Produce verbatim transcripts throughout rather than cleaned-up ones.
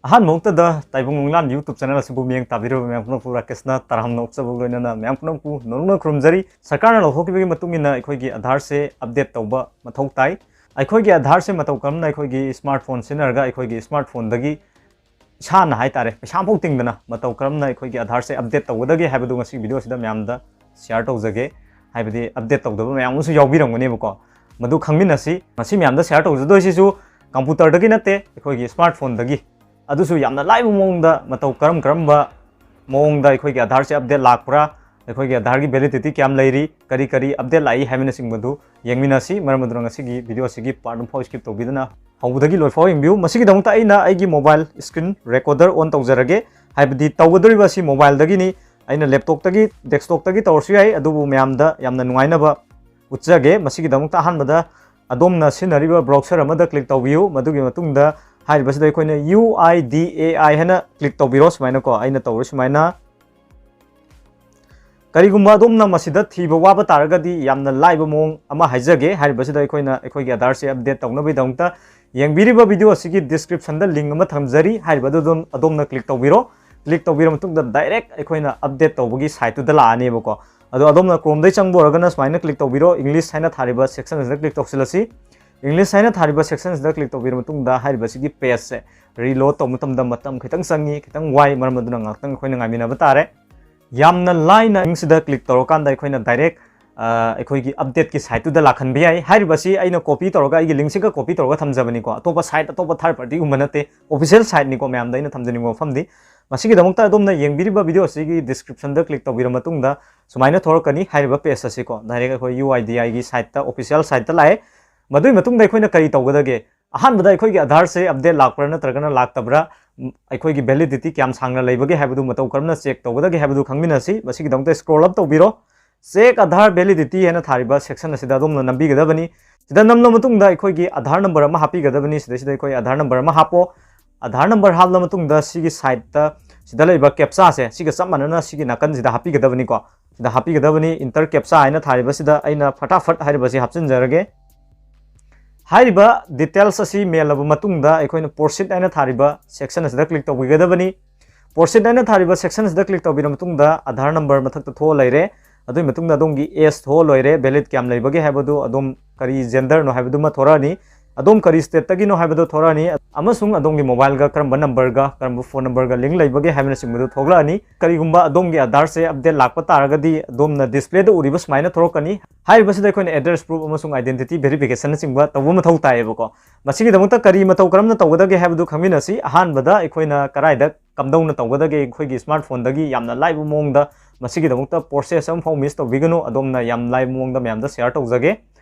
ꯑꯍꯥꯟꯕꯃꯛꯇꯗ ꯇꯥꯏꯕꯪ ꯃꯪꯂꯥꯟ YouTube channel ꯑꯁꯤꯕꯨ ꯃꯤꯠꯌꯦꯡ ꯇꯥꯕꯤꯔꯤꯕ ꯃꯌꯥꯝ ꯄꯨꯝꯅꯃꯛꯄꯨ ꯔꯥꯀꯦꯁꯅ ꯇꯔꯥꯝꯅ ꯑꯣꯛꯆꯕ ꯂꯣꯏꯅꯅ ꯃꯌꯥꯝ ꯄꯨꯝꯅꯃꯛꯄꯨ ꯅꯣꯂꯨꯛꯅ ꯈꯨꯔꯨꯝꯖꯔꯤ꯫ ꯁꯔꯀꯥꯔꯅ ꯂꯧꯊꯣꯛꯈꯤꯕꯒꯤ ꯃꯇꯨꯡ ꯏꯟꯅ ꯑꯩꯈꯣꯏꯒꯤ ꯑꯙꯥꯔꯁꯦ update ꯇꯧꯕ ꯃꯊꯧ ꯇꯥꯏ꯫ ꯑꯩꯈꯣꯏꯒꯤ ꯑꯙꯥꯔꯁꯦ ꯃꯇꯧ ꯀꯔꯝꯅ ꯑꯩꯈꯣꯏꯒꯤ smart phone ꯁꯤꯖꯤꯟꯅꯔꯒ ꯑꯩꯈꯣꯏꯒꯤ smart phoneꯗꯒꯤ ꯏꯁꯥꯅ ꯍꯥꯏꯇꯥꯔꯦ, ꯄꯩꯁꯥ ꯑꯃꯐꯥꯎ ꯇꯤꯡꯗꯅ ꯃꯇꯧ ꯀꯔꯝꯅ ꯑꯩꯈꯣꯏꯒꯤ ꯑꯙꯥꯔꯁꯦ update ꯇꯧꯒꯗꯒꯦ ꯍꯥꯏꯕꯗꯨ ꯉꯁꯤꯒꯤ video ꯑꯁꯤꯗ ꯃꯌꯥꯝꯗ share ꯇꯧꯖꯒꯦ꯫ ꯍꯥꯏꯕꯗꯤ update ꯇꯧꯗꯕ ꯃꯌꯥꯝ ꯑꯃꯁꯨ ꯌꯥꯎꯕꯤꯔꯝꯒꯅꯦꯕꯀꯣ, ꯃꯗꯨ ꯈꯪꯃꯤꯟꯅꯁꯤ꯫ ꯉꯁꯤ ꯃꯌꯥꯝꯗ share ꯇꯧꯖꯗꯣꯏꯁꯤꯁꯨ computerꯗꯒꯤ ꯅꯠꯇꯦ, ꯑꯩꯈꯣꯏꯒꯤ smart phoneꯗꯒꯤ꯫ ꯑꯗꯨꯁꯨ ꯌꯥꯝꯅ ꯂꯥꯏꯕ ꯃꯑꯣꯡꯗ ꯃꯇꯧ ꯀꯔꯝ ꯀꯔꯝꯕ ꯃꯑꯣꯡꯗ ꯑꯩꯈꯣꯏꯒꯤ ꯑꯙꯥꯔꯁꯦ update ꯂꯥꯛꯄ꯭ꯔꯥ, ꯑꯩꯈꯣꯏꯒꯤ ꯑꯙꯥꯔꯒꯤ validity ꯀꯌꯥꯝ ꯂꯩꯔꯤ, ꯀꯔꯤ ꯀꯔꯤ update ꯂꯥꯛꯏ ꯍꯥꯏꯕꯅꯆꯤꯡꯕꯗꯨ ꯌꯦꯡꯃꯤꯟꯅꯁꯤ꯫ ꯃꯔꯝ ꯑꯗꯨꯅ ꯉꯁꯤꯒꯤ video ꯑꯁꯤꯒꯤ part ꯑꯃꯐꯥꯎ skip ꯇꯧꯕꯤꯗꯅ ꯍꯧꯕꯗꯒꯤ ꯂꯣꯏꯐꯥꯎ ꯌꯦꯡꯕꯤꯌꯨ꯫ ꯃꯁꯤꯒꯤꯗꯃꯛꯇ ꯑꯩꯅ ꯑꯩꯒꯤ mobile screen recorder on ꯇꯧꯖꯔꯒꯦ, ꯍꯥꯏꯕꯗꯤ ꯇꯧꯒꯗꯧꯔꯤꯕ ꯑꯁꯤ mobileꯗꯒꯤꯅꯤ꯫ ꯑꯩꯅ laptopꯇꯒꯤ, desktopꯇꯒꯤ ꯇꯧꯔꯁꯨ ꯌꯥꯏ, ꯑꯗꯨꯕꯨ ꯃꯌꯥꯝꯗ ꯌꯥꯝꯅ ꯅꯨꯡꯉꯥꯏꯅꯕ ꯎꯠꯆꯒꯦ꯫ ꯃꯁꯤꯒꯤꯗꯃꯛꯇ ꯑꯍꯥꯟꯕꯗ ꯑꯗꯣꯝꯅ ꯁꯤꯖꯤꯟꯅꯔꯤꯕ browser ꯑꯃꯗ click ꯇꯧꯕꯤꯌꯨ꯫ ꯃꯗꯨꯒꯤ ꯃꯇꯨꯡꯗ ꯍꯥꯏꯔꯤꯕꯁꯤꯗ ꯑꯩꯈꯣꯏꯅ U I D A I ꯍꯥꯏꯅ click ꯇꯧꯕꯤꯔꯣ꯫ ꯁꯨꯃꯥꯏꯅꯀꯣ, ꯑꯩꯅ ꯇꯧꯔꯤ ꯁꯨꯃꯥꯏꯅ꯫ ꯀꯔꯤꯒꯨꯝꯕ ꯑꯗꯣꯝꯅ ꯃꯁꯤꯗ ꯊꯤꯕ ꯋꯥꯕ ꯇꯥꯔꯒꯗꯤ ꯌꯥꯝꯅ ꯂꯥꯏꯕ ꯃꯑꯣꯡ ꯑꯃ ꯍꯥꯏꯖꯒꯦ꯫ ꯍꯥꯏꯔꯤꯕꯁꯤꯗ ꯑꯩꯈꯣꯏꯅ ꯑꯩꯈꯣꯏꯒꯤ ꯑꯙꯥꯔꯁꯦ update ꯇꯧꯅꯕꯒꯤꯗꯃꯛꯇ ꯌꯦꯡꯕꯤꯔꯤꯕ video ꯑꯁꯤꯒꯤ descriptionꯗ link ꯑꯃ ꯊꯝꯖꯔꯤ꯫ ꯍꯥꯏꯔꯤꯕ ꯑꯗꯨ ꯑꯗꯨꯝ ꯑꯗꯣꯝꯅ click ꯇꯧꯕꯤꯔꯣ꯫ Click ꯇꯧꯕꯤꯔ ꯃꯇꯨꯡꯗ direct ꯑꯩꯈꯣꯏꯅ update ꯇꯧꯕꯒꯤ siteꯇꯨꯗ ꯂꯥꯛꯑꯅꯦꯕꯀꯣ꯫ ꯑꯗꯣ ꯑꯗꯣꯝꯅ Chromeꯗꯩ ꯆꯪꯕ ꯑꯣꯏꯔꯒꯅ ꯁꯨꯃꯥꯏꯅ click ꯇꯧꯕꯤꯔꯣ, English ꯍꯥꯏꯅ ꯊꯥꯔꯤꯕ section ꯑꯁꯤꯗ click ꯇꯧꯁꯤꯜꯂꯁꯤ꯫ English ꯍꯥꯏꯅ ꯊꯥꯔꯤꯕ section ꯑꯁꯤꯗ click ꯇꯧꯕꯤꯔ ꯃꯇꯨꯡꯗ ꯍꯥꯏꯔꯤꯕꯁꯤꯒꯤ pageꯁꯦ reload ꯇꯧꯕ ꯃꯇꯝꯗ ꯃꯇꯝ ꯈꯤꯇꯪ ꯆꯪꯉꯤ, ꯈꯤꯇꯪ ꯋꯥꯏ, ꯃꯔꯝ ꯑꯗꯨꯅ ꯉꯥꯛꯇꯪ ꯑꯩꯈꯣꯏꯅ ꯉꯥꯏꯃꯤꯟꯅꯕ ꯇꯥꯔꯦ꯫ ꯌꯥꯝꯅ ꯂꯥꯏꯅ ꯂꯤꯡꯁꯤꯗ click ꯇꯧꯔꯀꯥꯟꯗ ꯑꯩꯈꯣꯏꯅ direct, ꯑ, ꯑꯩꯈꯣꯏꯒꯤ updateꯀꯤ siteꯇꯨꯗ ꯂꯥꯛꯍꯟꯕ ꯌꯥꯏ꯫ ꯍꯥꯏꯔꯤꯕꯁꯤ ꯑꯩꯅ copy ꯇꯧꯔꯒ, ꯑꯩꯒꯤ linkꯁꯤꯒ copy ꯇꯧꯔꯒ ꯊꯝꯖꯕꯅꯤꯀꯣ, ꯑꯇꯣꯞꯄ site, ꯑꯇꯣꯞꯄ third partyꯒꯨꯝꯕ ꯅꯠꯇꯦ, official siteꯅꯤꯀꯣ꯫ ꯃꯌꯥꯝꯗ ꯑꯩꯅ ꯊꯝꯖꯅꯤꯡꯕ ꯃꯐꯝꯗꯤ ꯃꯁꯤꯒꯤꯗꯃꯛꯇ ꯑꯗꯣꯝꯅ ꯌꯦꯡꯕꯤꯔꯤꯕ video ꯑꯁꯤꯒꯤ descriptionꯗ click ꯇꯧꯕꯤꯔ ꯃꯇꯨꯡꯗ ꯁꯨꯃꯥꯏꯅ ꯊꯣꯔꯛꯀꯅꯤ꯫ ꯍꯥꯏꯔꯤꯕ page ꯑꯁꯤꯀꯣ, direct ꯑꯩꯈꯣꯏ U I D Aꯏꯒꯤ siteꯇ, official siteꯇ ꯂꯥꯛꯑꯦ꯫ ꯃꯗꯨꯒꯤ ꯃꯇꯨꯡꯗ ꯑꯩꯈꯣꯏꯅ ꯀꯔꯤ ꯇꯧꯒꯗꯒꯦ? ꯑꯍꯥꯟꯕꯗ ꯑꯩꯈꯣꯏꯒꯤ ꯑꯙꯥꯔꯁꯦ update ꯂꯥꯛꯄ꯭ꯔꯥ ꯅꯠꯇ꯭ꯔꯒꯅ ꯂꯥꯛꯇꯕ꯭ꯔꯥ, ꯎꯝ, ꯑꯩꯈꯣꯏꯒꯤ validity ꯀꯌꯥꯝ ꯁꯥꯡꯅ ꯂꯩꯕꯒꯦ ꯍꯥꯏꯕꯗꯨ, ꯃꯇꯧ ꯀꯔꯝꯅ check ꯇꯧꯒꯗꯒꯦ ꯍꯥꯏꯕꯗꯨ ꯈꯪꯃꯤꯟꯅꯁꯤ꯫ ꯃꯁꯤꯒꯤꯗꯃꯛꯇ scroll up ꯇꯧꯕꯤꯔꯣ꯫ Check Aadhaar validity ꯍꯥꯏꯅ ꯊꯥꯔꯤꯕ section ꯑꯁꯤꯗ ꯑꯗꯣꯝꯅ ꯅꯝꯕꯤꯒꯗꯕꯅꯤ꯫ ꯁꯤꯗ ꯅꯝꯂ ꯃꯇꯨꯡꯗ ꯑꯩꯈꯣꯏꯒꯤ ꯑꯙꯥꯔ number ꯑꯃ ꯍꯥꯞꯄꯤꯒꯗꯕꯅꯤ꯫ ꯁꯤꯗꯩꯁꯤꯗ ꯑꯩꯈꯣꯏ ꯑꯙꯥꯔ number ꯑꯃ ꯍꯥꯞꯄꯣ꯫ ꯑꯙꯥꯔ number ꯍꯥꯞꯂ ꯃꯇꯨꯡꯗ ꯁꯤꯒꯤ siteꯇ, ꯁꯤꯗ ꯂꯩꯕ captchaꯁꯦ, ꯁꯤꯒ ꯆꯞ ꯃꯥꯟꯅꯅ ꯁꯤꯒꯤ ꯅꯥꯀꯟꯁꯤꯗ ꯍꯥꯞꯄꯤꯒꯗꯕꯅꯤꯀꯣ꯫ ꯁꯤꯗ ꯍꯥꯞꯄꯤꯒꯗꯕꯅꯤ꯫ Enter captcha ꯍꯥꯏꯅ ꯊꯥꯔꯤꯕꯁꯤꯗ ꯑꯩꯅ ꯐꯇꯥꯐꯠ ꯍꯥꯏꯔꯤꯕꯁꯤ ꯍꯥꯞꯆꯤꯟꯖꯔꯒꯦ꯫ ꯍꯥꯏꯔꯤꯕ details ꯑꯁꯤ ꯃꯦꯜꯂꯕ ꯃꯇꯨꯡꯗ ꯑꯩꯈꯣꯏꯅ proceed ꯍꯥꯏꯅ ꯊꯥꯔꯤꯕ section ꯑꯁꯤꯗ click ꯇꯧꯕꯤꯒꯗꯕꯅꯤ꯫ Proceed ꯍꯥꯏꯅ ꯊꯥꯔꯤꯕ section ꯑꯁꯤꯗ click ꯇꯧꯕꯤꯔꯕ ꯃꯇꯨꯡꯗ Aadhaar number ꯃꯊꯛꯇ ꯊꯣꯛꯑ ꯂꯩꯔꯦ꯫ ꯑꯗꯨꯒꯤ ꯃꯇꯨꯡꯗ ꯑꯗꯣꯝꯒꯤ age ꯊꯣꯛꯑ ꯂꯣꯏꯔꯦ, valid ꯀꯌꯥꯝ ꯂꯩꯕꯒꯦ ꯍꯥꯏꯕꯗꯨ, ꯑꯗꯣꯝ ꯀꯔꯤ genderꯅꯣ ꯍꯥꯏꯕꯗꯨꯃ ꯊꯣꯔꯛꯑꯅꯤ, ꯑꯗꯣꯝ ꯀꯔꯤ stateꯇꯒꯤꯅꯣ ꯍꯥꯏꯕꯗꯨ ꯊꯣꯔꯛꯑꯅꯤ, ꯑꯃꯁꯨꯡ ꯑꯗꯣꯝꯒꯤ mobileꯒ ꯀꯔꯝꯕ numberꯒ, ꯀꯔꯝꯕ phone numberꯒ link ꯂꯩꯕꯒꯦ ꯍꯥꯏꯕꯅꯆꯤꯡꯕꯗꯨ ꯊꯣꯛꯂꯛꯑꯅꯤ꯫ ꯀꯔꯤꯒꯨꯝꯕ ꯑꯗꯣꯝꯒꯤ Aadhaarꯁꯦ update ꯂꯥꯛꯄ ꯇꯥꯔꯒꯗꯤ ꯑꯗꯣꯝꯅ displayꯗ ꯎꯔꯤꯕ ꯁꯨꯃꯥꯏꯅ ꯊꯣꯔꯛꯀꯅꯤ꯫ ꯍꯥꯏꯔꯤꯕꯁꯤꯗ ꯑꯩꯈꯣꯏꯅ address proof ꯑꯃꯁꯨꯡ identity verificationꯅꯆꯤꯡꯕ ꯇꯧꯕ ꯃꯊꯧ ꯇꯥꯏꯌꯦꯕꯀꯣ꯫ ꯃꯁꯤꯒꯤꯗꯃꯛꯇ ꯀꯔꯤ ꯃꯇꯧ ꯀꯔꯝꯅ ꯇꯧꯒꯗꯒꯦ ꯍꯥꯏꯕꯗꯨ ꯈꯪꯃꯤꯟꯅꯁꯤ꯫ ꯑꯍꯥꯟꯕꯗ ꯑꯩꯈꯣꯏꯅ ꯀꯗꯥꯏꯗ ꯀꯝꯗꯧꯅ ꯇꯧꯒꯗꯒꯦ? ꯑꯩꯈꯣꯏꯒꯤ smartphoneꯗꯒꯤ ꯌꯥꯝꯅ ꯂꯥꯏꯕ ꯃꯑꯣꯡꯗ ꯃꯁꯤꯒꯤꯗꯃꯛꯇ process ꯑꯃꯐꯥꯎ miss ꯇꯧꯕꯤꯒꯅꯨ꯫ ꯑꯗꯣꯝꯅ ꯌꯥꯝ ꯂꯥꯏꯕ ꯃꯑꯣꯡꯗ ꯃꯌꯥꯝꯗ share ꯇꯧꯖꯒꯦ꯫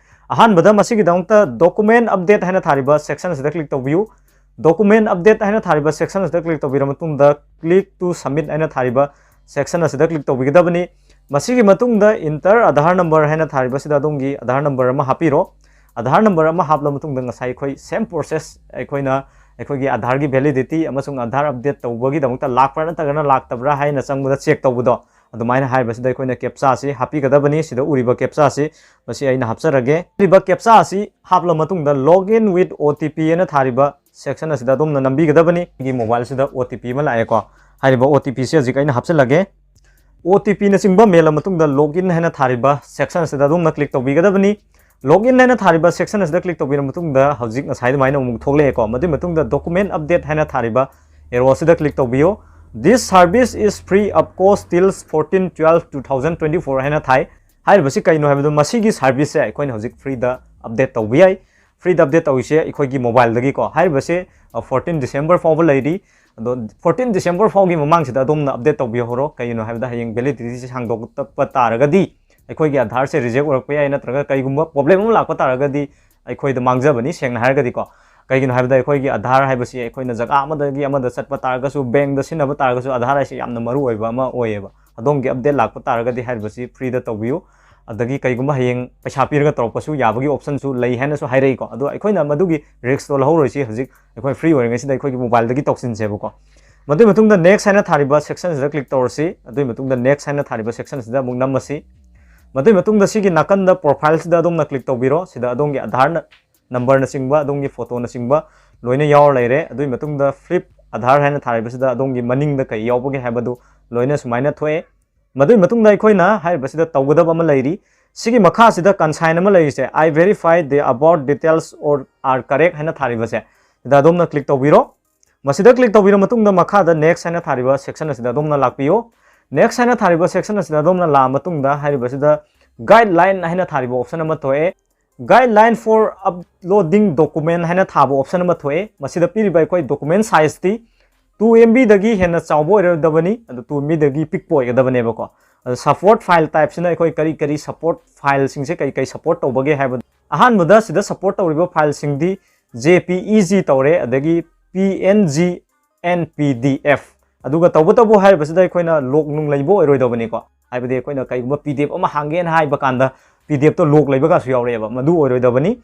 ꯑꯍꯥꯟꯕꯗ ꯃꯁꯤꯒꯤꯗꯃꯛꯇ document update ꯍꯥꯏꯅ ꯊꯥꯔꯤꯕ section ꯑꯁꯤꯗ click ꯇꯧꯕꯤꯌꯨ꯫ Document update ꯍꯥꯏꯅ ꯊꯥꯔꯤꯕ section ꯑꯁꯤꯗ click ꯇꯧꯕꯤꯔꯕ ꯃꯇꯨꯡꯗ click to submit ꯍꯥꯏꯅ ꯊꯥꯔꯤꯕ section ꯑꯁꯤꯗ click ꯇꯧꯕꯤꯒꯗꯕꯅꯤ꯫ ꯃꯁꯤꯒꯤ ꯃꯇꯨꯡꯗ enter Aadhaar number ꯍꯥꯏꯅ ꯊꯥꯔꯤꯕꯁꯤꯗ ꯑꯗꯣꯝꯒꯤ Aadhaar number ꯑꯃ ꯍꯥꯞꯄꯤꯔꯣ꯫ Aadhaar number ꯑꯃ ꯍꯥꯞꯂꯕ ꯃꯇꯨꯡꯗ ꯉꯁꯥꯏ ꯑꯩꯈꯣꯏ same process, ꯑꯩꯈꯣꯏꯅ ꯑꯩꯈꯣꯏꯒꯤ Aadhaarꯒꯤ validity ꯑꯃꯁꯨꯡ Aadhaar update ꯇꯧꯕꯒꯤꯗꯃꯛꯇ ꯂꯥꯛꯄ꯭ꯔꯥ ꯅꯠꯇ꯭ꯔꯒꯅ ꯂꯥꯛꯇꯕ꯭ꯔꯥ ꯍꯥꯏꯅ ꯆꯪꯕꯗ check ꯇꯧꯕꯗꯣ, ꯑꯗꯨꯃꯥꯏꯅ ꯍꯥꯏꯔꯤꯕꯁꯤꯗ ꯑꯩꯈꯣꯏꯅ captchaꯁꯤ ꯍꯥꯞꯄꯤꯒꯗꯕꯅꯤ꯫ ꯁꯤꯗ ꯎꯔꯤꯕ captchaꯁꯤ ꯃꯁꯤ ꯑꯩꯅ ꯍꯥꯞꯆꯔꯒꯦ꯫ ꯍꯥꯏꯔꯤꯕ captchaꯁꯤ ꯍꯥꯞꯂꯕ ꯃꯇꯨꯡꯗ login with O T P ꯍꯥꯏꯅ ꯊꯥꯔꯤꯕ section ꯑꯁꯤꯗ ꯑꯗꯣꯝꯅ ꯅꯝꯕꯤꯒꯗꯕꯅꯤ꯫ ꯑꯩꯒꯤ mobileꯁꯤꯗ O T P ꯑꯃ ꯂꯥꯛꯑꯦꯀꯣ꯫ ꯍꯥꯏꯔꯤꯕ O T Pꯁꯤ ꯍꯧꯖꯤꯛ ꯑꯩꯅ ꯍꯥꯞꯆꯤꯜꯂꯒꯦ꯫ O T Pꯅꯆꯤꯡꯕ ꯃꯦꯜꯂ ꯃꯇꯨꯡꯗ login ꯍꯥꯏꯅ ꯊꯥꯔꯤꯕ section ꯑꯁꯤꯗ ꯑꯗꯣꯝꯅ click ꯇꯧꯕꯤꯒꯗꯕꯅꯤ꯫ Login ꯍꯥꯏꯅ ꯊꯥꯔꯤꯕ section ꯑꯁꯤꯗ click ꯇꯧꯕꯤꯔꯕ ꯃꯇꯨꯡꯗ ꯍꯧꯖꯤꯛ ꯉꯁꯥꯏ ꯑꯗꯨꯃꯥꯏꯅ ꯑꯃꯨꯛ ꯊꯣꯛꯂꯛꯑꯦꯀꯣ꯫ ꯃꯗꯨꯒꯤ ꯃꯇꯨꯡꯗ document update ꯍꯥꯏꯅ ꯊꯥꯔꯤꯕ arrow ꯑꯁꯤꯗ click ꯇꯧꯕꯤꯌꯨ꯫ This service is free of cost till fourteen twelve two thousand twenty-four ꯍꯥꯏꯅ ꯊꯥꯏ꯫ ꯍꯥꯏꯔꯤꯕꯁꯤ ꯀꯩꯅꯣ ꯍꯥꯏꯕꯗ ꯃꯁꯤꯒꯤ serviceꯁꯦ ꯑꯩꯈꯣꯏꯅ ꯍꯧꯖꯤꯛ freeꯗ update ꯇꯧꯕ ꯌꯥꯏ꯫ Freeꯗ update ꯇꯧꯔꯤꯁꯦ ꯑꯩꯈꯣꯏꯒꯤ mobileꯗꯒꯤꯀꯣ꯫ ꯍꯥꯏꯔꯤꯕꯁꯦ, ꯑ, fourteen December ꯐꯥꯎꯕ ꯂꯩꯔꯤ꯫ ꯑꯗꯣ fourteen December ꯐꯥꯎꯒꯤ ꯃꯃꯥꯡꯁꯤꯗ ꯑꯗꯣꯝꯅ update ꯇꯧꯕꯤꯍꯧꯔꯣ꯫ ꯀꯩꯒꯤꯅꯣ ꯍꯥꯏꯕꯗ ꯍꯌꯦꯡ validityꯁꯦ ꯁꯥꯡꯗꯣꯛꯄ ꯇꯥꯔꯒꯗꯤ ꯑꯩꯈꯣꯏꯒꯤ Aadhaarꯁꯦ reject ꯑꯣꯏꯔꯛꯄ ꯌꯥꯏ, ꯅꯠꯇ꯭ꯔꯒ ꯀꯔꯤꯒꯨꯝꯕ problem ꯑꯃ ꯂꯥꯛꯄ ꯇꯥꯔꯒꯗꯤ ꯑꯩꯈꯣꯏꯗ ꯃꯥꯡꯖꯕꯅꯤ, ꯁꯦꯡꯅ ꯍꯥꯏꯔꯒꯗꯤꯀꯣ꯫ ꯀꯩꯒꯤꯅꯣ ꯍꯥꯏꯕꯗ ꯑꯩꯈꯣꯏꯒꯤ Aadhaar ꯍꯥꯏꯕꯁꯤ ꯑꯩꯈꯣꯏꯅ ꯖꯒꯥ ꯑꯃꯗꯒꯤ ꯑꯃꯗ ꯆꯠꯄ ꯇꯥꯔꯒꯁꯨ, bankꯗ ꯁꯤꯖꯤꯟꯅꯕ ꯇꯥꯔꯒꯁꯨ Aadhaar ꯍꯥꯏꯁꯦ ꯌꯥꯝꯅ ꯃꯔꯨ ꯑꯣꯏꯕ ꯑꯃ ꯑꯣꯏꯌꯦꯕ꯫ ꯑꯗꯣꯝꯒꯤ update ꯂꯥꯛꯄ ꯇꯥꯔꯒꯗꯤ ꯍꯥꯏꯔꯤꯕꯁꯤ freeꯗ ꯇꯧꯕꯤꯌꯨ꯫ ꯑꯗꯒꯤ ꯀꯩꯒꯨꯝꯕ ꯍꯌꯦꯡ ꯄꯩꯁꯥ ꯄꯤꯔꯒ ꯇꯧꯔꯛꯄꯁꯨ ꯌꯥꯕꯒꯤ optionꯁꯨ ꯂꯩ ꯍꯥꯏꯅꯁꯨ ꯍꯥꯏꯔꯛꯏꯀꯣ꯫ ꯑꯗꯣ ꯑꯩꯈꯣꯏꯅ ꯃꯗꯨꯒꯤ riskꯇꯣ ꯂꯧꯍꯧꯔꯣꯏꯁꯤ, ꯍꯧꯖꯤꯛ ꯑꯩꯈꯣꯏ free ꯑꯣꯏꯔꯤꯉꯩꯁꯤꯗ ꯑꯩꯈꯣꯏꯒꯤ mobileꯗꯒꯤ ꯇꯧꯁꯤꯟꯁꯦꯕꯀꯣ꯫ ꯃꯗꯨꯒꯤ ꯃꯇꯨꯡꯗ next ꯍꯥꯏꯅ ꯊꯥꯔꯤꯕ sectionꯁꯤꯗ click ꯇꯧꯔꯁꯤ꯫ ꯑꯗꯨꯒꯤ ꯃꯇꯨꯡꯗ next ꯍꯥꯏꯅ ꯊꯥꯔꯤꯕ sectionꯁꯤꯗ ꯑꯃꯨꯛ ꯅꯝꯃꯁꯤ꯫ ꯃꯗꯨꯒꯤ ꯃꯇꯨꯡꯗ ꯁꯤꯒꯤ ꯅꯥꯀꯟꯗ profileꯁꯤꯗ ꯑꯗꯣꯝꯅ click ꯇꯧꯕꯤꯔꯣ꯫ ꯁꯤꯗ ꯑꯗꯣꯝꯒꯤ Aadhaarꯅ ꯅꯝꯕꯔꯅꯆꯤꯡꯕ, ꯑꯗꯣꯝꯒꯤ ꯐꯣꯇꯣꯅꯆꯤꯡꯕ ꯂꯣꯏꯅ ꯌꯥꯎꯔ ꯂꯩꯔꯦ꯫ ꯑꯗꯨꯒꯤ ꯃꯇꯨꯡꯗ flip Aadhaar ꯍꯥꯏꯅ ꯊꯥꯔꯤꯕꯁꯤꯗ ꯑꯗꯣꯝꯒꯤ ꯃꯅꯤꯡꯗ ꯀꯩ ꯌꯥꯎꯕꯒꯦ ꯍꯥꯏꯕꯗꯨ ꯂꯣꯏꯅ ꯁꯨꯃꯥꯏꯅ ꯊꯣꯛꯑꯦ꯫ ꯃꯗꯨꯒꯤ ꯃꯇꯨꯡꯗ ꯑꯩꯈꯣꯏꯅ ꯍꯥꯏꯔꯤꯕꯁꯤꯗ ꯇꯧꯒꯗꯕ ꯑꯃ ꯂꯩꯔꯤ꯫ ꯁꯤꯒꯤ ꯃꯈꯥꯁꯤꯗ consign ꯑꯃ ꯂꯩꯔꯤꯁꯦ, "I verify the above details or are correct" ꯍꯥꯏꯅ ꯊꯥꯔꯤꯕꯁꯦ, ꯁꯤꯗ ꯑꯗꯣꯝꯅ click ꯇꯧꯕꯤꯔꯣ꯫ ꯃꯁꯤꯗ click ꯇꯧꯕꯤꯔ ꯃꯇꯨꯡꯗ ꯃꯈꯥꯗ next ꯍꯥꯏꯅ ꯊꯥꯔꯤꯕ section ꯑꯁꯤꯗ ꯑꯗꯣꯝꯅ ꯂꯥꯛꯄꯤꯌꯨ꯫ Next ꯍꯥꯏꯅ ꯊꯥꯔꯤꯕ section ꯑꯁꯤꯗ ꯑꯗꯣꯝꯅ ꯂꯥꯛꯑ ꯃꯇꯨꯡꯗ ꯍꯥꯏꯔꯤꯕꯁꯤꯗ guideline ꯍꯥꯏꯅ ꯊꯥꯔꯤꯕ option ꯑꯃ ꯊꯣꯛꯑꯦ꯫ "Guideline for uploading document" ꯍꯥꯏꯅ ꯊꯥꯕ option ꯑꯃ ꯊꯣꯛꯑꯦ꯫ ꯃꯁꯤꯗ ꯄꯤꯔꯤꯕ ꯑꯩꯈꯣꯏ document size T two M B ꯗꯒꯤ ꯍꯦꯟꯅ ꯆꯥꯎꯕ ꯑꯣꯏꯔꯣꯏꯗꯕꯅꯤ, ꯑꯗꯨ two M B ꯗꯒꯤ ꯄꯤꯛꯄ ꯑꯣꯏꯒꯗꯕꯅꯦꯕꯀꯣ꯫ ꯑꯗꯨ support file type ꯁꯤꯅ ꯑꯩꯈꯣꯏ ꯀꯔꯤ ꯀꯔꯤ support file ꯁꯤꯡꯁꯦ ꯀꯔꯤ ꯀꯔꯤ support ꯇꯧꯕꯒꯦ ꯍꯥꯏꯕꯗꯣ, ꯑꯍꯥꯟꯕꯗ ꯁꯤꯗ support ꯇꯧꯔꯤꯕ file ꯁꯤꯡꯗꯤ J P E G ꯇꯧꯔꯦ, ꯑꯗꯒꯤ P N G and P D F꯫ ꯑꯗꯨꯒ ꯇꯧꯕꯇꯕꯨ ꯍꯥꯏꯔꯤꯕꯁꯤꯗ ꯑꯩꯈꯣꯏꯅ lock ꯅꯨꯡ ꯂꯩꯕ ꯑꯣꯏꯔꯣꯏꯗꯕꯅꯤꯀꯣ꯫ ꯍꯥꯏꯕꯗꯤ ꯑꯩꯈꯣꯏꯅ ꯀꯩꯒꯨꯝꯕ P D F ꯑꯃ ꯍꯥꯡꯒꯦꯅ ꯍꯥꯏꯕ ꯀꯥꯟꯗ P D F ꯇꯣ lock ꯂꯩꯕꯒꯁꯨ ꯌꯥꯎꯔꯛꯑꯦꯕ, ꯃꯗꯨ ꯑꯣꯏꯔꯣꯏꯗꯕꯅꯤ꯫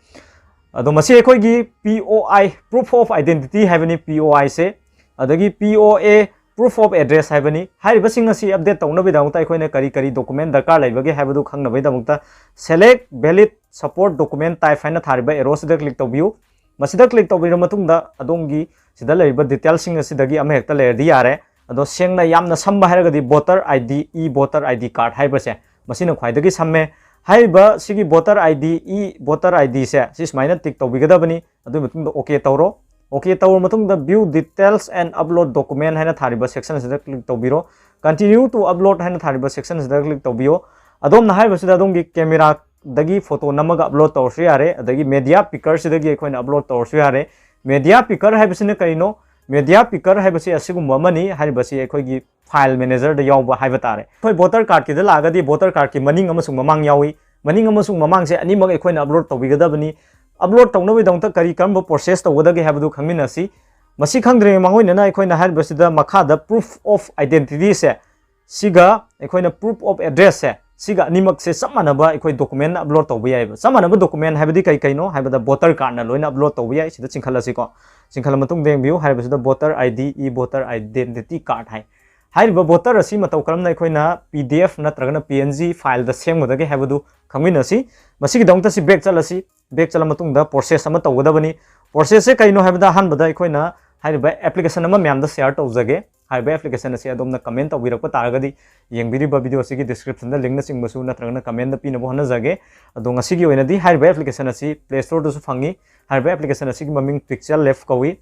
ꯑꯗꯣ ꯃꯁꯤ ꯑꯩꯈꯣꯏꯒꯤ P O I, proof of identity ꯍꯥꯏꯕꯅꯤ, P O I ꯁꯦ, ꯑꯗꯒꯤ P O A, proof of address ꯍꯥꯏꯕꯅꯤ꯫ ꯍꯥꯏꯔꯤꯕꯁꯤꯡ ꯑꯁꯤ update ꯇꯧꯅꯕꯒꯤꯗꯃꯛꯇ ꯑꯩꯈꯣꯏꯅ ꯀꯔꯤ ꯀꯔꯤ document ꯗꯔꯀꯥꯔ ꯂꯩꯕꯒꯦ ꯍꯥꯏꯕꯗꯨ ꯈꯪꯅꯕꯒꯤꯗꯃꯛꯇ select valid support document type ꯍꯥꯏꯅ ꯊꯥꯔꯤꯕ arrow ꯁꯤꯗ click ꯇꯧꯕꯤꯌꯨ꯫ ꯃꯁꯤꯗ click ꯇꯧꯕꯤꯔꯕ ꯃꯇꯨꯡꯗ ꯑꯗꯣꯝꯒꯤ ꯁꯤꯗ ꯂꯩꯔꯤꯕ detail ꯁꯤꯡ ꯑꯁꯤꯗꯒꯤ ꯑꯃꯍꯦꯛꯇ ꯂꯩꯔꯗꯤ ꯌꯥꯔꯦ꯫ ꯑꯗꯣ ꯁꯦꯡꯅ ꯌꯥꯝꯅ ꯁꯝꯕ ꯍꯥꯏꯔꯒꯗꯤ voter I D, e-voter I D card ꯍꯥꯏꯕꯁꯦ, ꯃꯁꯤꯅ ꯈ꯭ꯋꯥꯏꯗꯒꯤ ꯁꯝꯃꯦ꯫ ꯍꯥꯏꯔꯤꯕ ꯁꯤꯒꯤ voter I D, e-voter I D ꯁꯦ ꯁꯤ ꯁꯨꯃꯥꯏꯅ tick ꯇꯧꯕꯤꯒꯗꯕꯅꯤ꯫ ꯑꯗꯨꯒꯤ ꯃꯇꯨꯡꯗ OK ꯇꯧꯔꯣ꯫ OK ꯇꯧꯔꯕ ꯃꯇꯨꯡꯗ view details and upload document ꯍꯥꯏꯅ ꯊꯥꯔꯤꯕ section ꯑꯁꯤꯗ click ꯇꯧꯕꯤꯔꯣ꯫ Continue to upload ꯍꯥꯏꯅ ꯊꯥꯔꯤꯕ section ꯑꯁꯤꯗ click ꯇꯧꯕꯤꯌꯣ꯫ ꯑꯗꯣꯝꯅ ꯍꯥꯏꯔꯤꯕꯁꯤꯗ ꯑꯗꯣꯝꯒꯤ camera ꯗꯒꯤ photo ꯅꯝꯃꯒ upload ꯇꯧꯔꯁꯨ ꯌꯥꯔꯦ, ꯑꯗꯒꯤ media picker ꯁꯤꯗꯒꯤ ꯑꯩꯈꯣꯏꯅ upload ꯇꯧꯔꯁꯨ ꯌꯥꯔꯦ꯫ Media picker ꯍꯥꯏꯕꯁꯤꯅ ꯀꯔꯤꯅꯣ? Media picker ꯍꯥꯏꯕꯁꯤ ꯑꯁꯤꯒꯨꯝꯕ ꯑꯃꯅꯤ, ꯍꯥꯏꯔꯤꯕꯁꯤ ꯑꯩꯈꯣꯏꯒꯤ file manager ꯗ ꯌꯥꯎꯕ ꯍꯥꯏꯕ ꯇꯥꯔꯦ꯫ ꯑꯩꯈꯣꯏ voter card ꯀꯤꯗ ꯂꯥꯛꯑꯒꯗꯤ voter card ꯀꯤ ꯃꯅꯤꯡ ꯑꯃꯁꯨꯡ ꯃꯃꯥꯡ ꯌꯥꯎꯏ꯫ ꯃꯅꯤꯡ ꯑꯃꯁꯨꯡ ꯃꯃꯥꯡꯁꯦ ꯑꯅꯤꯃꯛ ꯑꯩꯈꯣꯏꯅ upload ꯇꯧꯕꯤꯒꯗꯕꯅꯤ꯫ Upload ꯇꯧꯅꯕꯒꯤꯗꯃꯛꯇ ꯀꯔꯤ ꯀꯔꯝꯕ process ꯇꯧꯒꯗꯒꯦ ꯍꯥꯏꯕꯗꯨ ꯈꯪꯃꯤꯟꯅꯁꯤ꯫ ꯃꯁꯤ ꯈꯪꯗ꯭ꯔꯤꯉꯩ ꯃꯥꯡꯑꯣꯏꯅꯅ ꯑꯩꯈꯣꯏꯅ ꯍꯥꯏꯔꯤꯕꯁꯤꯗ ꯃꯈꯥꯗ proof of identity ꯁꯦ, ꯁꯤꯒ ꯑꯩꯈꯣꯏꯅ proof of address ꯁꯦ, ꯁꯤꯒ ꯑꯅꯤꯃꯛꯁꯦ ꯆꯞ ꯃꯥꯟꯅꯕ ꯑꯩꯈꯣꯏ document ꯅ upload ꯇꯧꯕ ꯌꯥꯏꯕ꯫ ꯆꯞ ꯃꯥꯟꯅꯕ document ꯍꯥꯏꯕꯗꯤ ꯀꯩ ꯀꯩꯅꯣ ꯍꯥꯏꯕꯗ voter card ꯅ ꯂꯣꯏꯅ upload ꯇꯧꯕ ꯌꯥꯏ꯫ ꯁꯤꯗ ꯆꯤꯡꯈꯠꯂꯁꯤꯀꯣ꯫ ꯆꯤꯡꯈꯠꯂ ꯃꯇꯨꯡꯗ ꯌꯦꯡꯕꯤꯌꯨ, ꯍꯥꯏꯔꯤꯕꯁꯤꯗ voter I D, e-voter identity card ꯍꯥꯏ꯫ ꯍꯥꯏꯔꯤꯕ ꯕꯣꯇꯔ ꯑꯁꯤ ꯃꯇꯧ ꯀꯔꯝꯅ ꯑꯩꯈꯣꯏꯅ ꯄꯤ ꯗꯤ ꯑꯦꯐ ꯅꯠꯇ꯭ꯔꯒꯅ ꯄꯤ ꯑꯦꯟ ꯖꯤ ꯐꯥꯏꯜꯗ ꯁꯦꯝꯒꯗꯒꯦ ꯍꯥꯏꯕꯗꯨ ꯈꯪꯃꯤꯟꯅꯁꯤ꯫ ꯃꯁꯤꯒꯤꯗꯃꯛꯇ ꯁꯤ ꯕꯦꯛ ꯆꯠꯂꯁꯤ꯫ ꯕꯦꯛ ꯆꯠꯂ ꯃꯇꯨꯡꯗ ꯄ꯭ꯔꯣꯁꯦꯁ ꯑꯃ ꯇꯧꯒꯗꯕꯅꯤ꯫ ꯄ꯭ꯔꯣꯁꯦꯁꯁꯦ ꯀꯩꯅꯣ ꯍꯥꯏꯕꯗ ꯑꯍꯥꯟꯕꯗ ꯑꯩꯈꯣꯏꯅ ꯍꯥꯏꯔꯤꯕ ꯑꯦꯄ꯭ꯂꯤꯀꯦꯁꯟ ꯑꯃ ꯃꯌꯥꯝꯗ ꯁꯤꯌꯥꯔ ꯇꯧꯖꯒꯦ꯫ ꯍꯥꯏꯔꯤꯕ ꯑꯦꯄ꯭ꯂꯤꯀꯦꯁꯟ ꯑꯁꯤ ꯑꯗꯣꯝꯅ ꯀꯃꯦꯟ ꯇꯧꯕꯤꯔꯛꯄ ꯇꯥꯔꯒꯗꯤ ꯌꯦꯡꯕꯤꯔꯤꯕ ꯚꯤꯗꯤꯑꯣ ꯑꯁꯤꯒꯤ ꯗꯤꯁꯀ꯭ꯔꯤꯞꯁꯟꯗ ꯂꯤꯡꯅꯆꯤꯡꯕꯁꯨ ꯅꯠꯇ꯭ꯔꯒꯅ ꯀꯃꯦꯟꯗ ꯄꯤꯅꯕ ꯍꯣꯠꯅꯖꯒꯦ꯫ ꯑꯗꯣ ꯉꯁꯤꯒꯤ ꯑꯣꯏꯅꯗꯤ ꯍꯥꯏꯔꯤꯕ ꯑꯦꯄ꯭ꯂꯤꯀꯦꯁꯟ ꯑꯁꯤ ꯄ꯭ꯂꯦ ꯁ꯭ꯇꯣꯔꯗꯁꯨ ꯐꯪꯉꯤ꯫ ꯍꯥꯏꯔꯤꯕ ꯑꯦꯄ꯭ꯂꯤꯀꯦꯁꯟ ꯑꯁꯤꯒꯤ ꯃꯃꯤꯡ ꯄꯤꯛꯁꯦꯜ ꯂꯦꯕ ꯀꯧꯏ꯫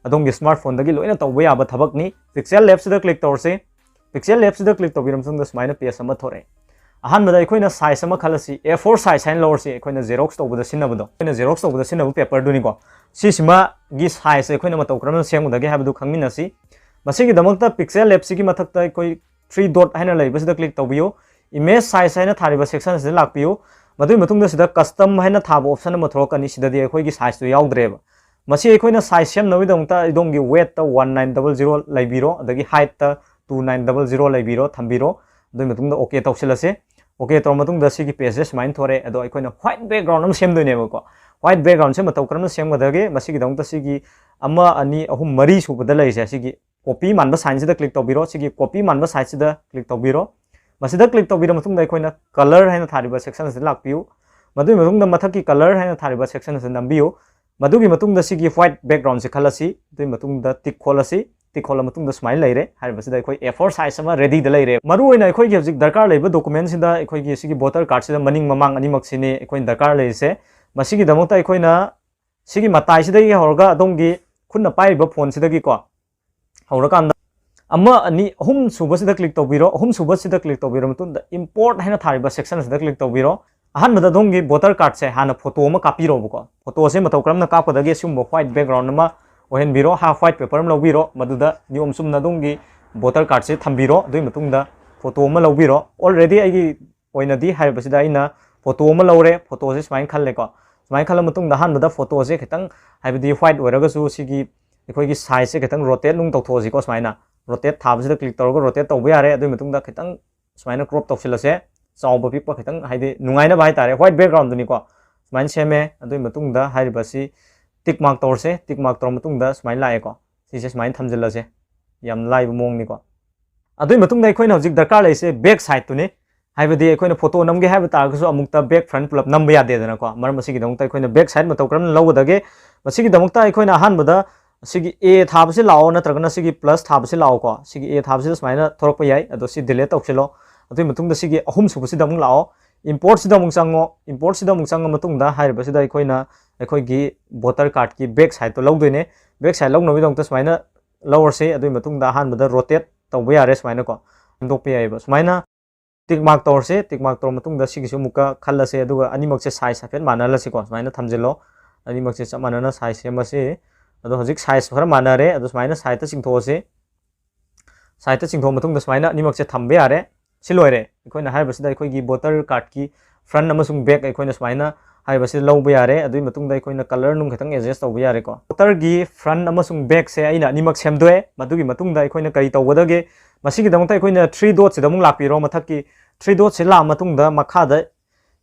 ꯑꯗꯣꯝꯒꯤ ꯁ꯭ꯃꯥꯔꯠ ꯐꯣꯟꯗꯒꯤ ꯂꯣꯏꯅ ꯇꯧꯕ ꯌꯥꯕ ꯊꯕꯛꯅꯤ꯫ ꯄꯤꯛꯁꯦꯜ ꯂꯦꯕꯁꯤꯗ ꯀ꯭ꯂꯤꯛ ꯇꯧꯔꯁꯤ꯫ ꯄꯤꯛꯁꯦꯜ ꯂꯦꯕꯁꯤꯗ ꯀ꯭ꯂꯤꯛ ꯇꯧꯕꯤꯔ ꯃꯇꯨꯡꯗ ꯁꯨꯃꯥꯏꯅ ꯄꯦꯖ ꯑꯃ ꯊꯣꯔꯛꯑꯦ꯫ ꯑꯍꯥꯟꯕꯗ ꯑꯩꯈꯣꯏꯅ ꯁꯥꯏꯖ ꯑꯃ ꯈꯜꯂꯁꯤ, ꯑꯦ ꯐꯣꯔ ꯁꯥꯏꯖ ꯍꯥꯏꯅ ꯂꯧꯔꯁꯤ, ꯑꯩꯈꯣꯏꯅ ꯖꯦꯔꯣꯛꯁ ꯇꯧꯕꯗ ꯁꯤꯖꯤꯟꯅꯕꯗꯣ, ꯑꯩꯈꯣꯏꯅ ꯖꯦꯔꯣꯛꯁ ꯇꯧꯕꯗ ꯁꯤꯖꯤꯟꯅꯕ ꯄꯦꯄꯔꯗꯨꯅꯤꯀꯣ꯫ ꯁꯤꯁꯤꯃꯒꯤ ꯁꯥꯏꯖꯁꯦ ꯑꯩꯈꯣꯏꯅ ꯃꯇꯧ ꯀꯔꯝꯅ ꯁꯦꯝꯒꯗꯒꯦ ꯍꯥꯏꯕꯗꯨ ꯈꯪꯃꯤꯟꯅꯁꯤ꯫ ꯃꯁꯤꯒꯤꯗꯃꯛꯇ ꯄꯤꯛꯁꯦꯜ ꯂꯦꯕꯁꯤꯒꯤ ꯃꯊꯛꯇ ꯑꯩꯈꯣꯏ ꯊ꯭ꯔꯤ ꯗꯣꯠ ꯍꯥꯏꯅ ꯂꯩꯕꯁꯤꯗ ꯀ꯭ꯂꯤꯛ ꯇꯧꯕꯤꯌꯨ꯫ ꯏꯃꯦꯖ ꯁꯥꯏꯖ ꯍꯥꯏꯅ ꯊꯥꯔꯤꯕ ꯁꯦꯛꯁꯟ ꯑꯁꯤꯗ ꯂꯥꯛꯄꯤꯌꯨ꯫ ꯃꯗꯨꯒꯤ ꯃꯇꯨꯡꯗ ꯁꯤꯗ ꯀꯁꯇꯝ ꯍꯥꯏꯅ ꯊꯥꯕ ꯑꯣꯞꯁꯟ ꯑꯃ ꯊꯣꯛꯂꯛꯀꯅꯤ꯫ ꯁꯤꯗꯗꯤ ꯑꯩꯈꯣꯏꯒꯤ ꯁꯥꯏꯖꯇꯨ ꯌꯥꯎꯗ꯭ꯔꯦꯕ꯫ ꯃꯁꯤ ꯑꯩꯈꯣꯏꯅ ꯁꯥꯏꯖ ꯁꯦꯝꯅꯕꯒꯤꯗꯃꯛꯇ ꯑꯗꯣꯝꯒꯤ ꯋꯦꯠꯇ ꯋꯥꯟ ꯅꯥꯏꯟ ꯗꯕꯜ ꯖꯤꯔꯣ ꯂꯩꯕꯤꯔꯣ, ꯑꯗꯒꯤ ꯍꯥꯏꯠꯇ ꯇꯨ ꯅꯥꯏꯟ ꯗꯕꯜ ꯖꯤꯔꯣ ꯂꯩꯕꯤꯔꯣ, ꯊꯝꯕꯤꯔꯣ꯫ ꯑꯗꯨꯒꯤ ꯃꯇꯨꯡꯗ ꯑꯣꯀꯦ ꯇꯧꯁꯤꯜꯂꯁꯦ꯫ ꯑꯣꯀꯦ ꯇꯧꯔ ꯃꯇꯨꯡꯗ ꯁꯤꯒꯤ ꯄꯦꯖꯁꯦ ꯁꯨꯃꯥꯏꯅ ꯊꯣꯔꯛꯑꯦ꯫ ꯑꯗꯣ ꯑꯩꯈꯣꯏꯅ ꯋꯥꯏꯠ ꯕꯦꯛꯒ꯭ꯔꯥꯎꯟ ꯑꯃ ꯁꯦꯝꯗꯣꯏꯅꯦꯕꯀꯣ꯫ ꯋꯥꯏꯠ ꯕꯦꯛꯒ꯭ꯔꯥꯎꯟꯁꯦ ꯃꯇꯧ ꯀꯔꯝꯅ ꯁꯦꯝꯒꯗꯒꯦ? ꯃꯁꯤꯒꯤꯗꯃꯛꯇ ꯁꯤꯒꯤ ꯑꯃ, ꯑꯅꯤ, ꯑꯍꯨꯝ, ꯃꯔꯤ ꯁꯨꯕꯗ ꯂꯩꯔꯤꯁꯦ, ꯁꯤꯒꯤ ꯀꯣꯄꯤ ꯃꯥꯟꯕ ꯁꯥꯏꯟꯁꯤꯗ ꯀ꯭ꯂꯤꯛ ꯇꯧꯕꯤꯔꯣ꯫ ꯁꯤꯒꯤ ꯀꯣꯄꯤ ꯃꯥꯟꯕ ꯁꯥꯏꯠꯁꯤꯗ ꯀ꯭ꯂꯤꯛ ꯇꯧꯕꯤꯔꯣ꯫ ꯃꯁꯤꯗ ꯀ꯭ꯂꯤꯛ ꯇꯧꯕꯤꯔ ꯃꯇꯨꯡꯗ ꯑꯩꯈꯣꯏꯅ ꯀꯂꯔ ꯍꯥꯏꯅ ꯊꯥꯔꯤꯕ ꯁꯦꯛꯁꯟ ꯑꯁꯤꯗ ꯂꯥꯛꯄꯤꯌꯨ꯫ ꯃꯗꯨꯒꯤ ꯃꯇꯨꯡꯗ ꯃꯊꯛꯀꯤ ꯀꯂꯔ ꯍꯥꯏꯅ ꯊꯥꯔꯤꯕ ꯁꯦꯛꯁꯟ ꯑꯁꯤꯗ ꯅꯝꯕꯤꯌꯨ꯫ ꯃꯗꯨꯒꯤ ꯃꯇꯨꯡꯗ ꯁꯤꯒꯤ ꯋꯥꯏꯠ ꯕꯦꯛꯒ꯭ꯔꯥꯎꯟꯁꯤ ꯈꯜꯂꯁꯤ꯫ ꯑꯗꯨꯒꯤ ꯃꯇꯨꯡꯗ ꯇꯤꯛ ꯈꯣꯠꯂꯁꯤ꯫ ꯇꯤꯛ ꯈꯣꯠꯂ ꯃꯇꯨꯡꯗ ꯁꯨꯃꯥꯏꯅ ꯂꯩꯔꯦ꯫ ꯍꯥꯏꯔꯤꯕꯁꯤꯗ ꯑꯩꯈꯣꯏ ꯑꯦ ꯐꯣꯔ ꯁꯥꯏꯖ ꯑꯃ ꯔꯦꯗꯤꯗ ꯂꯩꯔꯦ꯫ ꯃꯔꯨꯑꯣꯏꯅ ꯑꯩꯈꯣꯏꯒꯤ ꯍꯧꯖꯤꯛ ꯗꯔꯀꯥꯔ ꯂꯩꯕ ꯗꯣꯀꯨꯃꯦꯟꯁꯤꯗ ꯑꯩꯈꯣꯏꯒꯤ ꯁꯤꯒꯤ ꯚꯣꯇꯔ ꯀꯥꯔꯗꯁꯤꯗ ꯃꯅꯤꯡ ꯃꯃꯥꯡ ꯑꯅꯤꯃꯛꯁꯤꯅꯤ ꯑꯩꯈꯣꯏꯅ ꯗꯔꯀꯥꯔ ꯂꯩꯔꯤꯁꯦ꯫ ꯃꯁꯤꯒꯤꯗꯃꯛꯇ ꯑꯩꯈꯣꯏꯅ ꯁꯤꯒꯤ ꯃꯇꯥꯏꯁꯤꯗꯒꯤ ꯍꯧꯔꯒ ꯑꯗꯣꯝꯒꯤ ꯈꯨꯠꯅ ꯄꯥꯏꯔꯤꯕ ꯐꯣꯟꯁꯤꯗꯒꯤꯀꯣ ꯍꯧꯔꯀꯥꯟꯗ ꯑꯃ, ꯑꯅꯤ, ꯑꯍꯨꯝ ꯁꯨꯕꯁꯤꯗ ꯀ꯭ꯂꯤꯛ ꯇꯧꯕꯤꯔꯣ꯫ ꯑꯍꯨꯝ ꯁꯨꯕꯁꯤꯗ ꯀ꯭ꯂꯤꯛ ꯇꯧꯕꯤꯔ ꯃꯇꯨꯡꯗ ꯏꯝꯄꯣꯔꯠ ꯍꯥꯏꯅ ꯊꯥꯔꯤꯕ ꯁꯦꯛꯁꯟ ꯑꯁꯤꯗ ꯀ꯭ꯂꯤꯛ ꯇꯧꯕꯤꯔꯣ꯫ ꯑꯍꯥꯟꯕꯗ ꯑꯗꯣꯝꯒꯤ ꯚꯣꯇꯔ ꯀꯥꯔꯗꯁꯦ ꯍꯥꯟꯅ ꯐꯣꯇꯣ ꯑꯃ ꯀꯥꯞꯄꯤꯔꯣꯕꯀꯣ꯫ ꯐꯣꯇꯣꯁꯦ ꯃꯇꯧ ꯀꯔꯝꯅ ꯀꯥꯞꯀꯗꯒꯦ? ꯁꯤꯒꯨꯝꯕ ꯋꯥꯏꯠ ꯕꯦꯛꯒ꯭ꯔꯥꯎꯟ ꯑꯃ ꯑꯣꯏꯍꯟꯕꯤꯔꯣ꯫ ꯍꯥꯐ ꯋꯥꯏꯠ ꯄꯦꯄꯔ ꯑꯃ ꯂꯧꯕꯤꯔꯣ꯫ ꯃꯗꯨꯗ ꯅꯤꯌꯣꯝ ꯆꯨꯝꯅ ꯑꯗꯣꯝꯒꯤ ꯚꯣꯇꯔ ꯀꯥꯔꯗꯁꯦ ꯊꯝꯕꯤꯔꯣ꯫ ꯑꯗꯨꯒꯤ ꯃꯇꯨꯡꯗ ꯐꯣꯇꯣ ꯑꯃ ꯂꯧꯕꯤꯔꯣ꯫ ꯑꯣꯜꯔꯦꯗꯤ ꯑꯩꯒꯤ ꯑꯣꯏꯅꯗꯤ ꯍꯥꯏꯔꯤꯕꯁꯤꯗ ꯑꯩꯅ ꯐꯣꯇꯣ ꯑꯃ ꯂꯧꯔꯦ꯫ ꯐꯣꯇꯣꯁꯦ ꯁꯨꯃꯥꯏꯅ ꯈꯜꯂꯦꯀꯣ꯫ ꯁꯨꯃꯥꯏꯅ ꯈꯜꯂ ꯃꯇꯨꯡꯗ ꯑꯍꯥꯟꯕꯗ ꯐꯣꯇꯣꯁꯦ ꯈꯤꯇꯪ, ꯍꯥꯏꯕꯗꯤ ꯋꯥꯏꯠ ꯑꯣꯏꯔꯒꯁꯨ ꯁꯤꯒꯤ ꯑꯩꯈꯣꯏꯒꯤ ꯁꯥꯏꯖꯁꯦ ꯈꯤꯇꯪ ꯔꯣꯇꯦꯠ ꯅꯨꯡ ꯇꯧꯊꯣꯛꯑꯁꯤꯀꯣ꯫ ꯁꯨꯃꯥꯏꯅ ꯔꯣꯇꯦꯠ ꯊꯥꯕꯁꯤꯗ ꯀ꯭ꯂꯤꯛ ꯇꯧꯔꯒ ꯔꯣꯇꯦꯠ ꯇꯧꯕ ꯌꯥꯔꯦ꯫ ꯑꯗꯨꯒꯤ ꯃꯇꯨꯡꯗ ꯈꯤꯇꯪ ꯁꯨꯃꯥꯏꯅ ꯀ꯭ꯔꯣꯞ ꯇꯧꯁꯤꯜꯂꯁꯦ꯫ ꯆꯥꯎꯕ ꯄꯤꯛꯄ ꯈꯤꯇꯪ, ꯍꯥꯏꯗꯤ ꯅꯨꯡꯉꯥꯏꯅꯕ ꯍꯥꯏꯇꯥꯔꯦ꯫ ꯋꯥꯏꯠ ꯕꯦꯛꯒ꯭ꯔꯥꯎꯟꯗꯨꯅꯤꯀꯣ꯫ ꯁꯨꯃꯥꯏꯅ ꯁꯦꯝꯃꯦ꯫ ꯑꯗꯨꯒꯤ ꯃꯇꯨꯡꯗ ꯍꯥꯏꯔꯤꯕꯁꯤ ꯇꯤꯛ ꯃꯥꯔꯛ ꯇꯧꯔꯁꯦ꯫ ꯇꯤꯛ ꯃꯥꯔꯛ ꯇꯧꯔ ꯃꯇꯨꯡꯗ ꯁꯨꯃꯥꯏꯅ ꯂꯥꯛꯑꯦꯀꯣ꯫ ꯁꯤꯁꯦ ꯁꯨꯃꯥꯏꯅ ꯊꯝꯖꯤꯜꯂꯁꯦ꯫ ꯌꯥꯝ ꯂꯥꯏꯕ ꯃꯑꯣꯡꯅꯤꯀꯣ꯫ ꯑꯗꯨꯒꯤ ꯃꯇꯨꯡꯗ ꯑꯩꯈꯣꯏꯅ ꯍꯧꯖꯤꯛ ꯗꯔꯀꯥꯔ ꯂꯩꯔꯤꯁꯦ back sideꯇꯨꯅꯤ꯫ ꯍꯥꯏꯕꯗꯤ ꯑꯩꯈꯣꯏꯅ photo ꯅꯝꯒꯦ ꯍꯥꯏꯕ ꯇꯥꯔꯒꯁꯨ ꯑꯃꯨꯛꯇ back front ꯄꯨꯂꯞ ꯅꯝꯕ ꯌꯥꯗꯦꯗꯅꯀꯣ꯫ ꯃꯔꯝ ꯑꯁꯤꯒꯤꯗꯃꯛꯇ ꯑꯩꯈꯣꯏꯅ back side ꯃꯇꯧ ꯀꯔꯝꯅ ꯂꯧꯒꯗꯒꯦ? ꯃꯁꯤꯒꯤꯗꯃꯛꯇ ꯑꯩꯈꯣꯏꯅ ꯑꯍꯥꯟꯕꯗ ꯁꯤꯒꯤ A ꯊꯥꯕꯁꯤ ꯂꯥꯛꯑꯣ, ꯅꯠꯇ꯭ꯔꯒꯅ ꯁꯤꯒꯤ plus ꯊꯥꯕꯁꯤ ꯂꯥꯛꯑꯣꯀꯣ꯫ ꯁꯤꯒꯤ A ꯊꯥꯕꯁꯤꯗ ꯁꯨꯃꯥꯏꯅ ꯊꯣꯔꯛꯄ ꯌꯥꯏ, ꯑꯗꯣ ꯁꯤ delete ꯇꯧꯁꯤꯜꯂꯣ꯫ ꯑꯗꯨꯒꯤ ꯃꯇꯨꯡꯗ ꯁꯤꯒꯤ ꯑꯍꯨꯝꯁꯨꯕꯁꯤꯗ ꯑꯃꯨꯛ ꯂꯥꯛꯑꯣ, importꯁꯤꯗ ꯑꯃꯨꯛ ꯆꯪꯉꯣ꯫ Importꯁꯤꯗ ꯑꯃꯨꯛ ꯆꯪꯉ ꯃꯇꯨꯡꯗ ꯍꯥꯏꯔꯤꯕꯁꯤꯗ ꯑꯩꯈꯣꯏꯅ ꯑꯩꯈꯣꯏꯒꯤ voter cardꯀꯤ back sideꯇꯣ ꯂꯧꯗꯣꯏꯅꯦ꯫ Back side ꯂꯧꯅꯕꯒꯤꯗꯃꯛꯇ ꯁꯨꯃꯥꯏꯅ ꯂꯧꯔꯁꯤ꯫ ꯑꯗꯨꯒꯤ ꯃꯇꯨꯡꯗ ꯑꯍꯥꯟꯕꯗ rotate ꯇꯧꯕ ꯌꯥꯔꯦ, ꯁꯨꯃꯥꯏꯅꯀꯣ ꯁꯦꯝꯗꯣꯛꯄ ꯌꯥꯏꯑꯕ꯫ ꯁꯨꯃꯥꯏꯅ tick mark ꯇꯧꯔꯁꯦ꯫ Tick mark ꯇꯧꯔ ꯃꯇꯨꯡꯗ ꯁꯤꯒꯤꯁꯨ ꯑꯃꯨꯛꯀ ꯈꯜꯂꯁꯦ, ꯑꯗꯨꯒ ꯑꯅꯤꯃꯛꯁꯦ size ꯍꯥꯏꯐꯦꯠ ꯃꯥꯟꯅꯍꯜꯂꯁꯤꯀꯣ꯫ ꯁꯨꯃꯥꯏꯅ ꯊꯝꯖꯤꯜꯂꯣ, ꯑꯅꯤꯃꯛꯁꯦ ꯆꯞ ꯃꯥꯟꯅꯅ size ꯁꯦꯝꯃꯁꯤ꯫ ꯑꯗꯣ ꯍꯧꯖꯤꯛ size ꯈꯔ ꯃꯥꯟꯅꯔꯦ, ꯑꯗꯣ ꯁꯨꯃꯥꯏꯅ sideꯇ ꯆꯤꯡꯊꯣꯛꯑꯁꯤ꯫ Sideꯇ ꯆꯤꯡꯊꯣꯛꯑ ꯃꯇꯨꯡꯗ ꯁꯨꯃꯥꯏꯅ ꯑꯅꯤꯃꯛꯁꯦ ꯊꯝꯕ ꯌꯥꯔꯦ꯫ ꯁꯤ ꯂꯣꯏꯔꯦ꯫ ꯑꯩꯈꯣꯏꯅ ꯍꯥꯏꯔꯤꯕꯁꯤꯗ ꯑꯩꯈꯣꯏꯒꯤ voter cardꯀꯤ front ꯑꯃꯁꯨꯡ back ꯑꯩꯈꯣꯏꯅ ꯁꯨꯃꯥꯏꯅ ꯍꯥꯏꯔꯤꯕꯁꯤꯗ ꯂꯧꯕ ꯌꯥꯔꯦ꯫ ꯑꯗꯨꯒꯤ ꯃꯇꯨꯡꯗ ꯑꯩꯈꯣꯏꯅ color ꯅꯨꯡ ꯈꯤꯇꯪ adjust ꯇꯧꯕ ꯌꯥꯔꯦꯀꯣ꯫ Voterꯒꯤ front ꯑꯃꯁꯨꯡ backꯁꯦ ꯑꯩꯅ ꯑꯅꯤꯃꯛ ꯁꯦꯝꯗꯣꯛꯑꯦ꯫ ꯃꯗꯨꯒꯤ ꯃꯇꯨꯡꯗ ꯑꯩꯈꯣꯏꯅ ꯀꯔꯤ ꯇꯧꯒꯗꯒꯦ? ꯃꯁꯤꯒꯤꯗꯃꯛꯇ ꯑꯩꯈꯣꯏꯅ three dotꯁꯤꯗ ꯑꯃꯨꯛ ꯂꯥꯛꯄꯤꯔꯣ꯫ ꯃꯊꯛꯀꯤ three dotꯁꯤ ꯂꯥꯛꯑ ꯃꯇꯨꯡꯗ ꯃꯈꯥꯗ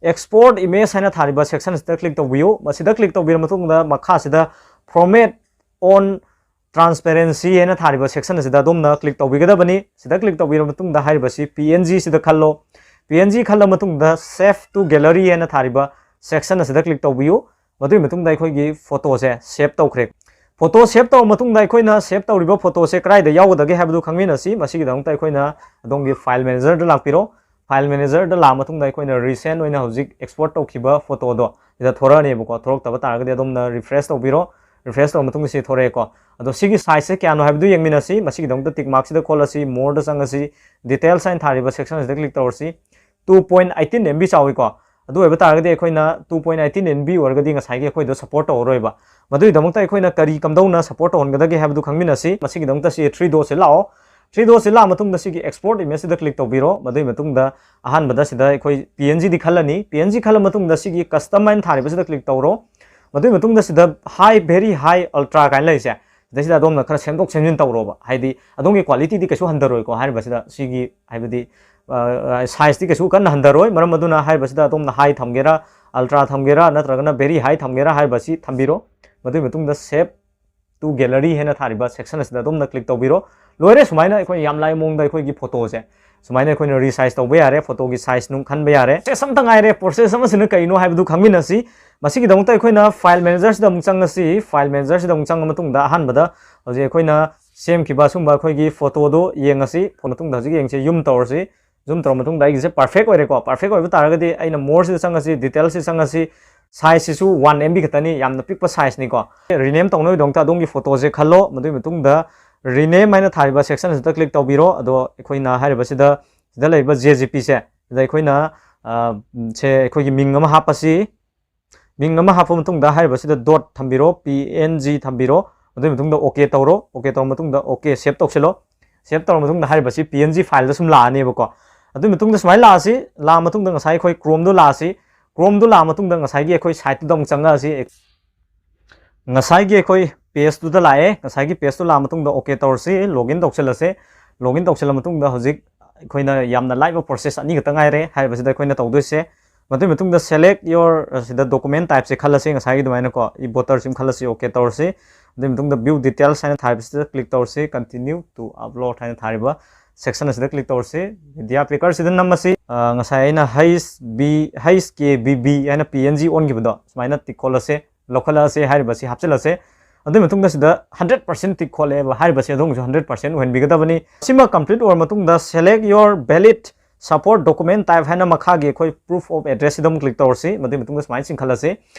export image ꯍꯥꯏꯅ ꯊꯥꯔꯤꯕ section ꯑꯁꯤꯗ click ꯇꯧꯕꯤꯌꯨ꯫ ꯃꯁꯤꯗ click ꯇꯧꯕꯤꯔ ꯃꯇꯨꯡꯗ ꯃꯈꯥꯁꯤꯗ format on transparency ꯍꯥꯏꯅ ꯊꯥꯔꯤꯕ section ꯑꯁꯤꯗ ꯑꯗꯣꯝꯅ click ꯇꯧꯕꯤꯒꯗꯕꯅꯤ꯫ ꯁꯤꯗ click ꯇꯧꯕꯤꯔ ꯃꯇꯨꯡꯗ ꯍꯥꯏꯔꯤꯕꯁꯤ P N G ꯁꯤꯗ ꯈꯜꯂꯣ꯫ P N G ꯈꯜꯂ ꯃꯇꯨꯡꯗ save to gallery ꯍꯥꯏꯅ ꯊꯥꯔꯤꯕ section ꯑꯁꯤꯗ click ꯇꯧꯕꯤꯌꯨ꯫ ꯃꯗꯨꯒꯤ ꯃꯇꯨꯡꯗ ꯑꯩꯈꯣꯏꯒꯤ photoꯁꯦ save ꯇꯧꯈ꯭ꯔꯦ꯫ Photo save ꯇꯧꯔ ꯃꯇꯨꯡꯗ ꯑꯩꯈꯣꯏꯅ save ꯇꯧꯔꯤꯕ photoꯁꯦ ꯀꯗꯥꯏꯗ ꯌꯥꯎꯒꯗꯒꯦ ꯍꯥꯏꯕꯗꯨ ꯈꯪꯃꯤꯟꯅꯁꯤ꯫ ꯃꯁꯤꯒꯤꯗꯃꯛꯇ ꯑꯩꯈꯣꯏꯅ ꯑꯗꯣꯝꯒꯤ file managerꯗ ꯂꯥꯛꯄꯤꯔꯣ꯫ File managerꯗ ꯂꯥꯛꯑ ꯃꯇꯨꯡꯗ ꯑꯩꯈꯣꯏꯅ recent ꯑꯣꯏꯅ ꯍꯧꯖꯤꯛ export ꯇꯧꯈꯤꯕ photoꯗꯣ ꯁꯤꯗ ꯊꯣꯔꯛꯑꯅꯦꯕꯀꯣ꯫ ꯊꯣꯔꯛꯇꯕ ꯇꯥꯔꯒꯗꯤ ꯑꯗꯣꯝꯅ refresh ꯇꯧꯕꯤꯔꯣ꯫ Refresh ꯇꯧꯔ ꯃꯇꯨꯡꯗ ꯁꯤ ꯊꯣꯔꯛꯑꯦꯀꯣ꯫ ꯑꯗꯣ ꯁꯤꯒꯤ sizeꯁꯦ ꯀꯌꯥꯅꯣ ꯍꯥꯏꯕꯗꯨ ꯌꯦꯡꯃꯤꯟꯅꯁꯤ꯫ ꯃꯁꯤꯒꯤꯗꯃꯛꯇ tick markꯁꯤꯗ ꯈꯣꯠꯂꯁꯤ, moreꯗ ꯆꯪꯉꯁꯤ, details ꯍꯥꯏꯅ ꯊꯥꯔꯤꯕ section ꯑꯁꯤꯗ click ꯇꯧꯔꯁꯤ꯫ Two point eighteen M B ꯆꯥꯎꯏꯀꯣ꯫ ꯑꯗꯨ ꯑꯣꯏꯕ ꯇꯥꯔꯒꯗꯤ ꯑꯩꯈꯣꯏꯅ two point eighteen M B ꯑꯣꯏꯔꯒꯗꯤ ꯉꯁꯥꯏꯒꯤ ꯑꯩꯈꯣꯏꯗꯣ support ꯇꯧꯔꯔꯣꯏꯕ꯫ ꯃꯗꯨꯒꯤꯗꯃꯛꯇ ꯑꯩꯈꯣꯏꯅ ꯀꯔꯤ ꯀꯝꯗꯧꯅ support ꯇꯧꯍꯟꯒꯗꯒꯦ ꯍꯥꯏꯕꯗꯨ ꯈꯪꯃꯤꯟꯅꯁꯤ꯫ ꯃꯁꯤꯒꯤꯗꯃꯛꯇ ꯁꯤ three dotꯁꯦ ꯂꯥꯛꯑꯣ꯫ Three dotꯁꯦ ꯂꯥꯛꯑ ꯃꯇꯨꯡꯗ ꯁꯤꯒꯤ export imageꯁꯤꯗ click ꯇꯧꯕꯤꯔꯣ꯫ ꯃꯗꯨꯒꯤ ꯃꯇꯨꯡꯗ ꯑꯍꯥꯟꯕꯗ ꯁꯤꯗ ꯑꯩꯈꯣꯏ P N Gꯗꯤ ꯈꯜꯂꯅꯤ꯫ P N G ꯈꯜꯂ ꯃꯇꯨꯡꯗ ꯁꯤꯒꯤ custom ꯍꯥꯏꯅ ꯊꯥꯔꯤꯕꯁꯤꯗ click ꯇꯧꯔꯣ꯫ ꯃꯗꯨꯒꯤ ꯃꯇꯨꯡꯗ ꯁꯤꯗ high, very high, ultra ꯀꯥꯏꯅ ꯂꯩꯔꯤꯁꯦ, ꯁꯤꯗꯩꯁꯤꯗ ꯑꯗꯣꯝꯅ ꯈꯔ ꯁꯦꯝꯗꯣꯛ ꯁꯦꯝꯖꯤꯟ ꯇꯧꯔꯣꯕ꯫ ꯍꯥꯏꯗꯤ ꯑꯗꯣꯝꯒꯤ qualityꯗꯤ ꯀꯩꯁꯨ ꯍꯟꯊꯔꯣꯏꯀꯣ ꯍꯥꯏꯔꯤꯕꯁꯤꯗ꯫ ꯁꯤꯒꯤ ꯍꯥꯏꯕꯗꯤ, ꯑ, sizeꯇꯤ ꯀꯩꯁꯨ ꯀꯟꯅ ꯍꯟꯊꯔꯣꯏ꯫ ꯃꯔꯝ ꯑꯗꯨꯅ ꯍꯥꯏꯔꯤꯕꯁꯤꯗ ꯑꯗꯣꯝꯅ high ꯊꯝꯒꯦꯔꯥ, ultra ꯊꯝꯒꯦꯔꯥ, ꯅꯠꯇ꯭ꯔꯒꯅ very high ꯊꯝꯒꯦꯔꯥ ꯍꯥꯏꯔꯤꯕꯁꯤ ꯊꯝꯕꯤꯔꯣ꯫ ꯃꯗꯨꯒꯤ ꯃꯇꯨꯡꯗ save to gallery ꯍꯥꯏꯅ ꯊꯥꯔꯤꯕ section ꯑꯁꯤꯗ ꯑꯗꯣꯝꯅ click ꯇꯧꯕꯤꯔꯣ꯫ ꯂꯣꯏꯔꯦ꯫ ꯁꯨꯃꯥꯏꯅ ꯑꯩꯈꯣꯏ ꯌꯥꯝ ꯂꯥꯏꯕ ꯃꯑꯣꯡꯗ ꯑꯩꯈꯣꯏꯒꯤ photo ꯁꯦ ꯁꯨꯃꯥꯏꯅ ꯑꯩꯈꯣꯏꯅ resize ꯇꯧꯕ ꯌꯥꯔꯦ, photo ꯒꯤ size ꯅꯨꯡ ꯈꯟꯕ ꯌꯥꯔꯦ꯫ Process ꯑꯃꯇ ꯉꯥꯏꯔꯦ꯫ Process ꯑꯃꯁꯤꯅ ꯀꯩꯅꯣ ꯍꯥꯏꯕꯗꯨ ꯈꯪꯃꯤꯟꯅꯁꯤ꯫ ꯃꯁꯤꯒꯤꯗꯃꯛꯇ ꯑꯩꯈꯣꯏꯅ file manager ꯁꯤꯗ ꯑꯃꯨꯛ ꯆꯪꯉꯁꯤ꯫ File manager ꯁꯤꯗ ꯑꯃꯨꯛ ꯆꯪꯉ ꯃꯇꯨꯡꯗ ꯑꯍꯥꯟꯕꯗ ꯍꯧꯖꯤꯛ ꯑꯩꯈꯣꯏꯅ ꯁꯦꯝꯈꯤꯕ ꯑꯁꯨꯝꯕ ꯑꯩꯈꯣꯏꯒꯤ photo ꯗꯣ ꯌꯦꯡꯉꯁꯤ꯫ ꯃꯇꯨꯡꯗ ꯍꯧꯖꯤꯛ ꯌꯦꯡꯁꯤ, zoom ꯇꯧꯔꯁꯤ꯫ Zoom ꯇꯧꯔ ꯃꯇꯨꯡꯗ ꯑꯩꯒꯤꯁꯦ perfect ꯑꯣꯏꯔꯦꯀꯣ꯫ Perfect ꯑꯣꯏꯕ ꯇꯥꯔꯒꯗꯤ ꯑꯩꯅ more ꯁꯤꯗ ꯆꯪꯉꯁꯤ, detail ꯁꯤꯗ ꯆꯪꯉꯁꯤ꯫ Size ꯁꯤꯁꯨ one M B ꯈꯛꯇꯅꯤ, ꯌꯥꯝꯅ ꯄꯤꯛꯄ size ꯅꯤꯀꯣ꯫ Rename ꯇꯧꯅꯕꯒꯤꯗꯃꯛꯇ ꯑꯗꯣꯝꯒꯤ photo ꯁꯦ ꯈꯜꯂꯣ꯫ ꯃꯗꯨꯒꯤ ꯃꯇꯨꯡꯗ rename ꯍꯥꯏꯅ ꯊꯥꯔꯤꯕ section ꯑꯁꯤꯗ click ꯇꯧꯕꯤꯔꯣ꯫ ꯑꯗꯣ ꯑꯩꯈꯣꯏꯅ ꯍꯥꯏꯔꯤꯕꯁꯤꯗ, ꯁꯤꯗ ꯂꯩꯔꯤꯕ J P G ꯁꯦ, ꯁꯤꯗ ꯑꯩꯈꯣꯏꯅ, ꯑ, ꯁꯦ ꯑꯩꯈꯣꯏꯒꯤ ꯃꯤꯡ ꯑꯃ ꯍꯥꯞꯄꯁꯤ꯫ ꯃꯤꯡ ꯑꯃ ꯍꯥꯞꯄ ꯃꯇꯨꯡꯗ ꯍꯥꯏꯔꯤꯕꯁꯤꯗ dot ꯊꯝꯕꯤꯔꯣ, P N G ꯊꯝꯕꯤꯔꯣ꯫ ꯑꯗꯨꯒꯤ ꯃꯇꯨꯡꯗ OK ꯇꯧꯔꯣ꯫ OK ꯇꯧꯔ ꯃꯇꯨꯡꯗ OK save ꯇꯧꯁꯤꯜꯂꯣ꯫ Save ꯇꯧꯔ ꯃꯇꯨꯡꯗ ꯍꯥꯏꯔꯤꯕꯁꯤ P N G file ꯗ ꯁꯨꯝ ꯂꯥꯛꯑꯅꯦꯕꯀꯣ꯫ ꯑꯗꯨꯒꯤ ꯃꯇꯨꯡꯗ ꯁꯨꯃꯥꯏꯅ ꯂꯥꯛꯑꯁꯤ, ꯂꯥꯛꯑ ꯃꯇꯨꯡꯗ ꯉꯁꯥꯏ ꯑꯩꯈꯣꯏ Chrome ꯗꯣ ꯂꯥꯛꯑꯁꯤ, Chrome ꯗꯣ ꯂꯥꯛꯑ ꯃꯇꯨꯡꯗ ꯉꯁꯥꯏꯒꯤ ꯑꯩꯈꯣꯏ site ꯇꯨꯗ ꯑꯃꯨꯛ ꯆꯪꯉꯛꯑꯁꯤ꯫ ꯉꯁꯥꯏꯒꯤ ꯑꯩꯈꯣꯏ page ꯇꯨꯗ ꯂꯥꯛꯑꯦ꯫ ꯉꯁꯥꯏꯒꯤ page ꯇꯨ ꯂꯥꯛꯑ ꯃꯇꯨꯡꯗ OK ꯇꯧꯔꯁꯤ, login ꯇꯧꯁꯤꯜꯂꯁꯦ꯫ Login ꯇꯧꯁꯤꯜꯂ ꯃꯇꯨꯡꯗ ꯍꯧꯖꯤꯛ ꯑꯩꯈꯣꯏꯅ ꯌꯥꯝꯅ ꯂꯥꯏꯕ process ꯑꯅꯤ ꯈꯛꯇ ꯉꯥꯏꯔꯦ ꯍꯥꯏꯔꯤꯕꯁꯤꯗ ꯑꯩꯈꯣꯏꯅ ꯇꯧꯗꯣꯏꯁꯦ꯫ ꯃꯗꯨꯒꯤ ꯃꯇꯨꯡꯗ select your, ꯑꯁꯤꯗ document type ꯁꯦ ꯈꯜꯂꯁꯤ, ꯉꯁꯥꯏꯒꯤ ꯑꯗꯨꯃꯥꯏꯅꯀꯣ, e-voter ꯁꯤꯃ ꯈꯜꯂꯁꯤ, OK ꯇꯧꯔꯁꯤ꯫ ꯑꯗꯨꯒꯤ ꯃꯇꯨꯡꯗ view details ꯍꯥꯏꯅ ꯊꯥꯔꯤꯕꯁꯤꯗ click ꯇꯧꯔꯁꯤ, continue to upload ꯍꯥꯏꯅ ꯊꯥꯔꯤꯕ section ꯑꯁꯤꯗ click ꯇꯧꯔꯁꯤ꯫ Media picker ꯁꯤꯗ ꯅꯝꯃꯁꯤ꯫ ꯑ, ꯉꯁꯥꯏ ꯑꯩꯅ H B, H K B B ꯍꯥꯏꯅ P N G ꯑꯣꯟꯈꯤꯕꯗꯣ ꯁꯨꯃꯥꯏꯅ tick ꯈꯣꯠꯂꯁꯦ, ꯂꯧꯈꯠꯂꯛꯑꯁꯦ, ꯍꯥꯏꯔꯤꯕꯁꯤ ꯍꯥꯞꯆꯤꯜꯂꯁꯦ꯫ ꯑꯗꯨꯒꯤ ꯃꯇꯨꯡꯗ ꯁꯤꯗ hundred percent tick ꯈꯣꯠꯂꯛꯑꯦꯕ, ꯍꯥꯏꯔꯤꯕꯁꯤ ꯑꯗꯣꯝꯒꯤꯁꯨ hundred percent ꯑꯣꯏꯍꯟꯕꯤꯒꯗꯕꯅꯤ꯫ ꯁꯤꯃ complete ꯑꯣꯏꯔ ꯃꯇꯨꯡꯗ select your valid support document type ꯍꯥꯏꯅ ꯃꯈꯥꯒꯤ ꯑꯩꯈꯣꯏ proof of address ꯁꯤꯗ ꯑꯃꯨꯛ click ꯇꯧꯔꯁꯤ꯫ ꯃꯗꯨꯒꯤ ꯃꯇꯨꯡꯗ ꯁꯨꯃꯥꯏꯅ ꯆꯤꯡꯈꯠꯂꯁꯤ꯫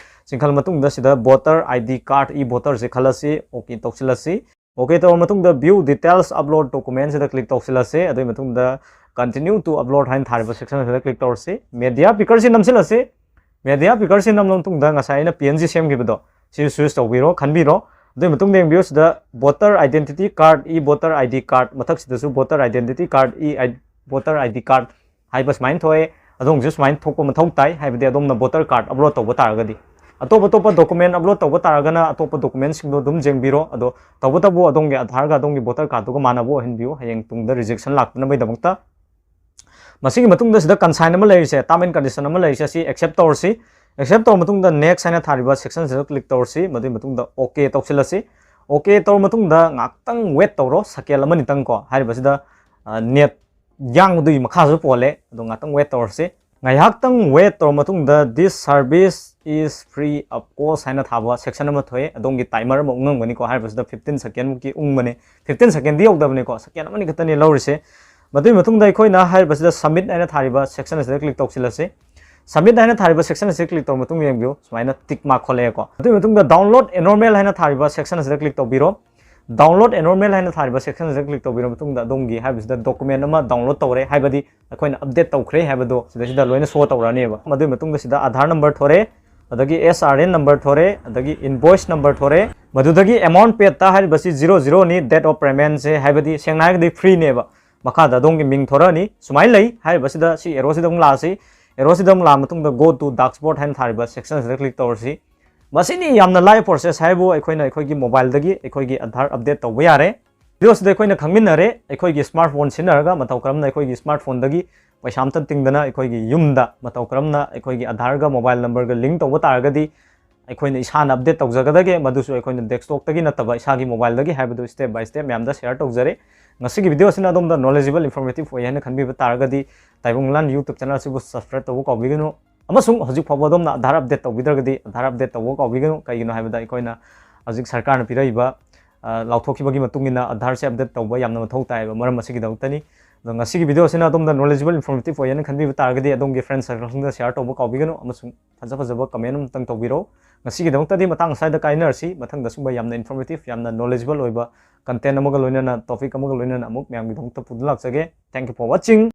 ꯆꯤꯡꯈꯠꯂ ꯃꯇꯨꯡꯗ ꯁꯤꯗ voter I D card, e-voter say ꯈꯜꯂꯁꯤ, OK ꯇꯧꯁꯤꯜꯂꯁꯤ꯫ OK ꯇꯧꯔ ꯃꯇꯨꯡꯗ view details upload document ꯁꯤꯗ click ꯇꯧꯁꯤꯜꯂꯁꯤ꯫ ꯑꯗꯨꯒꯤ ꯃꯇꯨꯡꯗ continue to upload ꯍꯥꯏꯅ ꯊꯥꯔꯤꯕ section ꯑꯁꯤꯗ click ꯇꯧꯔꯁꯤ꯫ Media picker ꯁꯤ ꯅꯝꯁꯤꯜꯂꯁꯤ꯫ Media picker ꯁꯤ ꯅꯝꯂꯕ ꯃꯇꯨꯡꯗ ꯉꯁꯥꯏ ꯑꯩꯅ P N G ꯁꯦꯝꯈꯤꯕꯗꯣ ꯁꯤ choose ꯇꯧꯕꯤꯔꯣ, ꯈꯟꯕꯤꯔꯣ꯫ ꯑꯗꯨꯒꯤ ꯃꯇꯨꯡꯗ ꯌꯦꯡꯕꯤꯌꯨ, ꯁꯤꯗ voter identity card, e-voter I D card, ꯃꯊꯛꯁꯤꯗꯁꯨ voter identity card, e-, voter I D card ꯍꯥꯏꯕ ꯁꯨꯃꯥꯏꯅ ꯊꯣꯛꯑꯦ꯫ ꯑꯗꯣꯝꯒꯤꯁꯨ ꯁꯨꯃꯥꯏꯅ ꯊꯣꯛꯄ ꯃꯊꯧ ꯇꯥꯏ, ꯍꯥꯏꯕꯗꯤ ꯑꯗꯣꯝꯅ voter card upload ꯇꯧꯕ ꯇꯥꯔꯒꯗꯤ꯫ ꯑꯇꯣꯞ ꯑꯇꯣꯞꯄ document upload ꯇꯧꯕ ꯇꯥꯔꯒꯅ ꯑꯇꯣꯞꯄ document ꯁꯤꯡꯗꯣ ꯑꯗꯨꯝ ꯌꯦꯡꯕꯤꯔꯣ꯫ ꯑꯗꯣ ꯇꯧꯕꯇꯕꯨ ꯑꯗꯣꯝꯒꯤ Aadhaar ꯒ ꯑꯗꯣꯝꯒꯤ voter card ꯗꯨꯒ ꯃꯥꯟꯅꯕ ꯑꯣꯏꯍꯟꯕꯤꯌꯨ, ꯍꯌꯦꯡ ꯇꯨꯡꯗ rejection ꯂꯥꯛꯇꯅꯕꯒꯤꯗꯃꯛꯇ꯫ ꯃꯁꯤꯒꯤ ꯃꯇꯨꯡꯗ ꯁꯤꯗ consign ꯑꯃ ꯂꯩꯔꯤꯁꯦ, term and condition ꯑꯃ ꯂꯩꯔꯤꯁꯦ, ꯑꯁꯤ accept ꯇꯧꯔꯁꯤ꯫ Accept ꯇꯧꯔ ꯃꯇꯨꯡꯗ next ꯍꯥꯏꯅ ꯊꯥꯔꯤꯕ section ꯁꯤꯗ click ꯇꯧꯔꯁꯤ꯫ ꯃꯗꯨꯒꯤ ꯃꯇꯨꯡꯗ OK ꯇꯧꯁꯤꯜꯂꯁꯤ꯫ OK ꯇꯧꯔ ꯃꯇꯨꯡꯗ ꯉꯥꯏꯍꯥꯛꯇꯪ wait ꯇꯧꯔꯣ, ꯁꯦꯀꯦꯟ ꯑꯃꯅꯤꯇꯪ ꯀꯣ꯫ ꯍꯥꯏꯔꯤꯕꯁꯤꯗ net ꯌꯥꯡꯕꯗꯨꯒꯤ ꯃꯈꯥꯁꯨ ꯄꯣꯜꯂꯦ꯫ ꯑꯗꯣ ꯉꯥꯛꯇꯪ wait ꯇꯧꯔꯁꯤ꯫ ꯉꯥꯏꯍꯥꯛꯇꯪ wait ꯇꯧꯔ ꯃꯇꯨꯡꯗ "This service is free of cost" ꯍꯥꯏꯅ ꯊꯥꯕ section ꯑꯃ ꯊꯣꯛꯑꯦ꯫ ꯑꯗꯣꯝꯒꯤ timer ꯑꯃ ꯎꯪꯉꯝꯒꯅꯤꯀꯣ꯫ ꯍꯥꯏꯔꯤꯕꯁꯤꯗ fifteen second ꯃꯨꯛꯀꯤ ꯎꯪꯕꯅꯦ꯫ Fifteen second ꯗꯤ ꯌꯧꯗꯕꯅꯤꯀꯣ, second ꯑꯃꯅꯤ ꯈꯛꯇꯅꯤ ꯂꯧꯔꯤꯁꯦ꯫ ꯃꯗꯨꯒꯤ ꯃꯇꯨꯡꯗ ꯑꯩꯈꯣꯏꯅ ꯍꯥꯏꯔꯤꯕꯁꯤꯗ submit ꯍꯥꯏꯅ ꯊꯥꯔꯤꯕ section ꯑꯁꯤꯗ click ꯇꯧꯁꯤꯜꯂꯁꯤ꯫ Submit ꯍꯥꯏꯅ ꯊꯥꯔꯤꯕ section ꯑꯁꯤꯗ click ꯇꯧꯔ ꯃꯇꯨꯡꯗ ꯌꯦꯡꯕꯤꯌꯨ, ꯁꯨꯃꯥꯏꯅ tick mark ꯊꯣꯛꯂꯛꯑꯦꯀꯣ꯫ ꯑꯗꯨꯒꯤ ꯃꯇꯨꯡꯗ download enrollment ꯍꯥꯏꯅ ꯊꯥꯔꯤꯕ section ꯑꯁꯤꯗ click ꯇꯧꯕꯤꯔꯣ꯫ Download enrollment ꯍꯥꯏꯅ ꯊꯥꯔꯤꯕ section ꯑꯁꯤꯗ click ꯇꯧꯕꯤꯔ ꯃꯇꯨꯡꯗ ꯑꯗꯣꯝꯒꯤ ꯍꯥꯏꯕꯁꯤꯗ document ꯑꯃ download ꯇꯧꯔꯦ, ꯍꯥꯏꯕꯗꯤ ꯑꯩꯈꯣꯏꯅ update ꯇꯧꯈ꯭ꯔꯦ ꯍꯥꯏꯕꯗꯣ ꯁꯤꯗꯩꯁꯤꯗ ꯂꯣꯏꯅ show ꯇꯧꯔꯛꯑꯅꯦꯕ꯫ ꯃꯗꯨꯒꯤ ꯃꯇꯨꯡꯗ ꯁꯤꯗ Aadhaar number ꯊꯣꯔꯛꯑꯦ, ꯑꯗꯒꯤ S R N number ꯊꯣꯔꯛꯑꯦ, ꯑꯗꯒꯤ invoice number ꯊꯣꯔꯛꯑꯦ꯫ ꯃꯗꯨꯗꯒꯤ amount paid ꯇ ꯍꯥꯏꯔꯤꯕꯁꯤ zero zero ꯅꯤ, date of payment ꯁꯦ, ꯍꯥꯏꯕꯗꯤ ꯁꯦꯡꯅ ꯍꯥꯏꯔꯒꯗꯤ free ꯅꯦꯕ꯫ ꯃꯈꯥꯗ ꯑꯗꯣꯝꯒꯤ ꯃꯤꯡ ꯊꯣꯔꯛꯑꯅꯤ꯫ ꯁꯨꯃꯥꯏꯅ ꯂꯩ꯫ ꯍꯥꯏꯔꯤꯕꯁꯤꯗ ꯁꯤ arrow ꯁꯤꯗ ꯑꯃꯨꯛ ꯂꯥꯛꯑꯁꯤ꯫ Arrow ꯁꯤꯗ ꯑꯃꯨꯛ ꯂꯥꯛꯑ ꯃꯇꯨꯡꯗ go to dashboard ꯍꯥꯏꯅ ꯊꯥꯔꯤꯕ section ꯑꯁꯤꯗ click ꯇꯧꯔꯁꯤ꯫ ꯃꯁꯤꯅꯤ ꯌꯥꯝꯅ ꯂꯥꯏꯕ process ꯍꯥꯏꯕꯨ ꯑꯩꯈꯣꯏꯅ ꯑꯩꯈꯣꯏꯒꯤ mobile ꯗꯒꯤ ꯑꯩꯈꯣꯏꯒꯤ Aadhaar update ꯇꯧꯕ ꯌꯥꯔꯦ꯫ Video ꯁꯤꯗ ꯑꯩꯈꯣꯏꯅ ꯈꯪꯃꯤꯟꯅꯔꯦ ꯑꯩꯈꯣꯏꯒꯤ smart phone ꯁꯤꯖꯤꯟꯅꯔꯒ ꯃꯇꯧ ꯀꯔꯝꯅ ꯑꯩꯈꯣꯏꯒꯤ smart phone ꯗꯒꯤ ꯄꯩꯁꯥ ꯑꯝꯇ ꯇꯤꯡꯗꯅ ꯑꯩꯈꯣꯏꯒꯤ ꯌꯨꯝꯗ ꯃꯇꯧ ꯀꯔꯝꯅ ꯑꯩꯈꯣꯏꯒꯤ Aadhaar ꯒ mobile number ꯒ link ꯇꯧꯕ ꯇꯥꯔꯒꯗꯤ ꯑꯩꯈꯣꯏꯅ ꯏꯁꯥꯅ update ꯇꯧꯖꯒꯗꯒꯦ, ꯃꯗꯨꯁꯨ ꯑꯩꯈꯣꯏꯅ desktop ꯇꯒꯤ ꯅꯠꯇꯕ ꯏꯁꯥꯒꯤ mobile ꯗꯒꯤ ꯍꯥꯏꯕꯗꯨ step by step ꯃꯌꯥꯝꯗ share ꯇꯧꯖꯔꯦ꯫ ꯉꯁꯤꯒꯤ video ꯑꯁꯤꯅ ꯑꯗꯣꯝꯗ knowledgeable, informative ꯑꯣꯏ ꯍꯥꯏꯅ ꯈꯟꯕꯤꯕ ꯇꯥꯔꯒꯗꯤ ꯇꯥꯏꯕꯪ ꯃꯤꯂꯥꯟ YouTube channel ꯑꯁꯤꯕꯨ subscribe ꯇꯧꯕ ꯀꯥꯎꯕꯤꯒꯅꯨ꯫ ꯑꯃꯁꯨꯡ ꯍꯧꯖꯤꯛ ꯐꯥꯎꯕ ꯑꯗꯣꯝꯅ Aadhaar update ꯇꯧꯕꯤꯗ꯭ꯔꯒꯗꯤ Aadhaar update ꯇꯧꯕ ꯀꯥꯎꯕꯤꯒꯅꯨ꯫ ꯀꯩꯒꯤꯅꯣ ꯍꯥꯏꯕꯗ ꯑꯩꯈꯣꯏꯅ ꯍꯧꯖꯤꯛ ꯁꯔꯀꯥꯔꯅ ꯄꯤꯔꯛꯏꯕ, ꯑ, ꯂꯥꯎꯊꯣꯛꯈꯤꯕꯒꯤ ꯃꯇꯨꯡ ꯏꯟꯅ Aadhaar ꯁꯦ update ꯇꯧꯕ ꯌꯥꯝꯅ ꯃꯊꯧ ꯇꯥꯏꯌꯦꯕ, ꯃꯔꯝ ꯑꯁꯤꯒꯤꯗꯃꯛꯇꯅꯤ꯫ ꯑꯗꯣ ꯉꯁꯤꯒꯤ video ꯑꯁꯤꯅ ꯑꯗꯣꯝꯗ knowledgeable, informative ꯑꯣꯏ ꯍꯥꯏꯅ ꯈꯟꯕꯤꯕ ꯇꯥꯔꯒꯗꯤ ꯑꯗꯣꯝꯒꯤ friend circle ꯁꯤꯡꯗ share ꯇꯧꯕ ꯀꯥꯎꯕꯤꯒꯅꯨ, ꯑꯃꯁꯨꯡ ꯐꯖ ꯐꯖꯕ comment ꯑꯃꯇꯪ ꯇꯧꯕꯤꯔꯛꯎ꯫ ꯉꯁꯤꯒꯤꯗꯃꯛꯇꯗꯤ ꯃꯇꯥꯡ ꯑꯁ꯭ꯋꯥꯏꯗ ꯀꯥꯏꯅꯔꯁꯤ꯫ ꯃꯊꯪꯗ ꯁꯨꯝꯕ ꯌꯥꯝꯅ informative, ꯌꯥꯝꯅ knowledgeable ꯑꯣꯏꯕ content ꯑꯃꯒ ꯂꯣꯏꯅꯅ, topic ꯑꯃꯒ ꯂꯣꯏꯅꯅ ꯑꯃꯨꯛ ꯃꯌꯥꯝꯒꯤꯗꯃꯛꯇ ꯄꯨꯗꯨꯅ ꯂꯥꯛꯆꯒꯦ꯫ Thank you for watching.